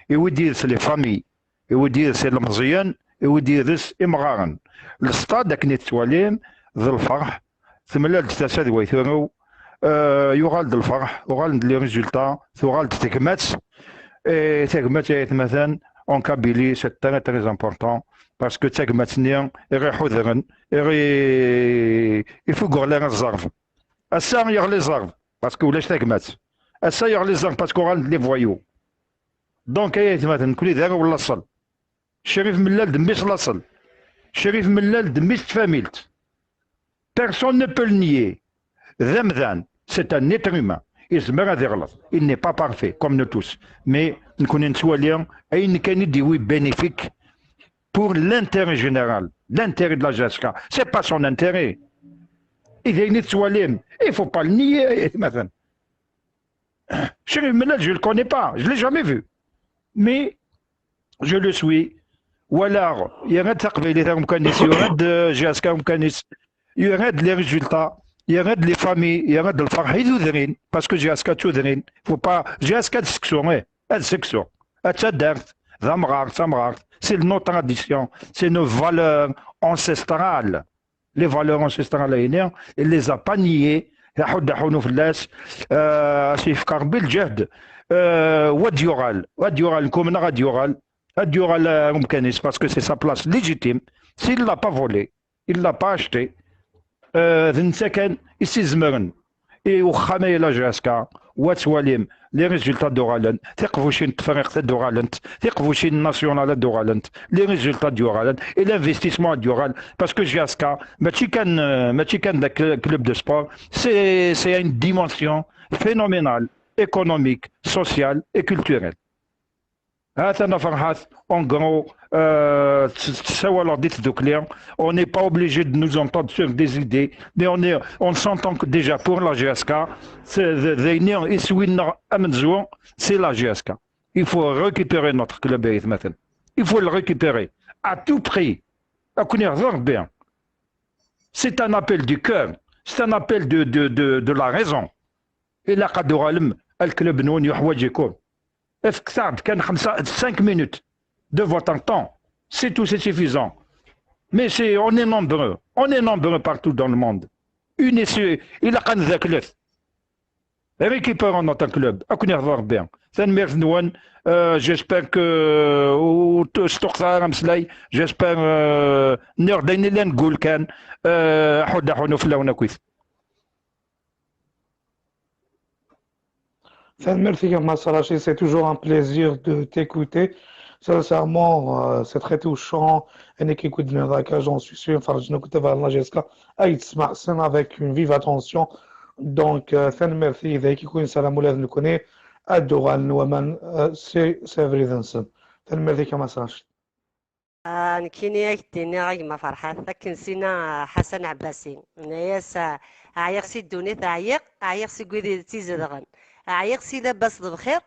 iwwi-d yid-s les familles, iwwi-d yid-s ilemẓiyen, iwwi-d yid-s imɣaren. Le stade akken i tettwalim d lferḥ, temlal-d tasa d way turew, euh, yuɣal-d lferḥ, uɣalen-d les résultats, tuɣal-d tegmat. Et tegmat ay atmaten en Kabylie, c'est très très important parce que d tagmat-nni i ɣ-iḥudren, i ɣ-, i fuguɣ la ẓẓerb. Ass-a yeɣli ẓẓerb parce que ulac tagmat. Ass-a yeɣli ẓẓerb parce que uɣalen-d les voyous. Donc ay atmaten, nekkni d arraw n laṣel. Crif Mellal d mmi-s laṣel. Crif Mellal d mmi-s tfamilt. Personne ne peut le nier. D amdan, c'est un être humain. Yezmer ad iɣleḍ. Il n'est pas parfait, comme nous tous. Mais nekkni nettwali ayen kan i d-iwwi bénéfique pour l'intérêt général, l'intérêt de la G S K. C'est pas son intérêt. Et d ayen i tettwalim, il faut pas le nier, ay atmaten. Crif Mellal, je le connais pas, je l'ai jamais vu. Mais je le suis. Walaɣ, yerra-d taqbaylit ar umkan-is, yerra-d euh, G S K ar umkan-is, yerra-d les résultats, yerra-d les familles, yerra-d lferḥ i tudrin, parce que G S K d tudrin, faut pas, G S K d seksu, eh, d seksu, d taddart, d amɣar, d tamɣart, c'est nos traditions, c'est nos valeurs ancestrales. Les valeurs ancestrales ayni, il les a pas niées, aḥud aḥunu fell-as, euh, as yefka Rebbi lǧehd, euh, wa d-yuɣal, wa d-yuɣal, nekkni ad yuɣal, Ad d-yuɣal ar umkan-is, parce que c'est sa place légitime. S'il l'a pas volé, il l'a pas acheté. Euh, d netta kan i s-izemren i uxxam-agi, la J S K, wa ttwalim les résultats d-uɣalen, tiqbucin n Tefriqt ad d-uɣalent, tiqbucin n National ad d-uɣalent, les résultats d-yuɣalen, et l'investissement ad d-yuɣal, parce que J S K mačči kan, euh, mačči kan d club de sport, c'est, c'est une dimension phénoménale, économique, sociale et culturelle. Ha-t-an a Ferḥat, en gros, euh, tt-, tessawaleḍ di tdukli, on n'est pas obligé de nous entendre sur des idées, mais on est, on s'entend que déjà pour la J S K, c'est, d, d ayen i iswi-nneɣ amenzu, c'est la J S K. Il faut récupérer notre club, ay atmaten. Il faut le récupérer à tout prix. Ad ken-iɣḍer Rebbi. C'est un appel du cœur, c'est un appel de, de, de, de la raison. Ilaq ad d-tuɣalem, club-nwen yuḥwaǧ-iken. Efket-aɣ-d kan xemsa, cinq minutes de votre temps. C'est tout, c'est suffisant. Mais c'est, on est nombreux. On est nombreux partout dans le monde. Unissez, ilaq ad ndaklet. Récupérons notre club. Ad ken-iɣḍer Rebbi. Tanemmirt-nwen. Euh, j'espère que, euh, ur t-, ur sṭuqqteɣ ara ameslay. J'espère, euh, nniɣ-d ayen illan deg wul kan. Euh, aḥuddu aḥunnu fell-awen akkit. Tanemmirt-ik a Mass Rachid, c'est toujours un plaisir de t'écouter. Sincèrement, euh, c'est très touchant. Ayen i k-id-nniḍ akka, j'en suis sûr, ferrǧen akk tabaɣ n la J S K ay tesmaɛsen avec une vive attention. Donc, euh, tanemmirt-ik, d ayagi i ken-nessaram ula d nekkni, ad d-uɣalen waman, euh, si, si abrid-nsen. Tanemmirt-ik a Mass Rachid. Ah, nekkini ad k-d-iniɣ a gma Ferḥat, akken ssina Ḥasan Ɛebbasi, yenna-yas, ah, ɛyiɣ si ddunit, ɛyiɣ, ɛyiɣ seg wid i tt-izedɣen, ɛyiɣ si labas d lxir,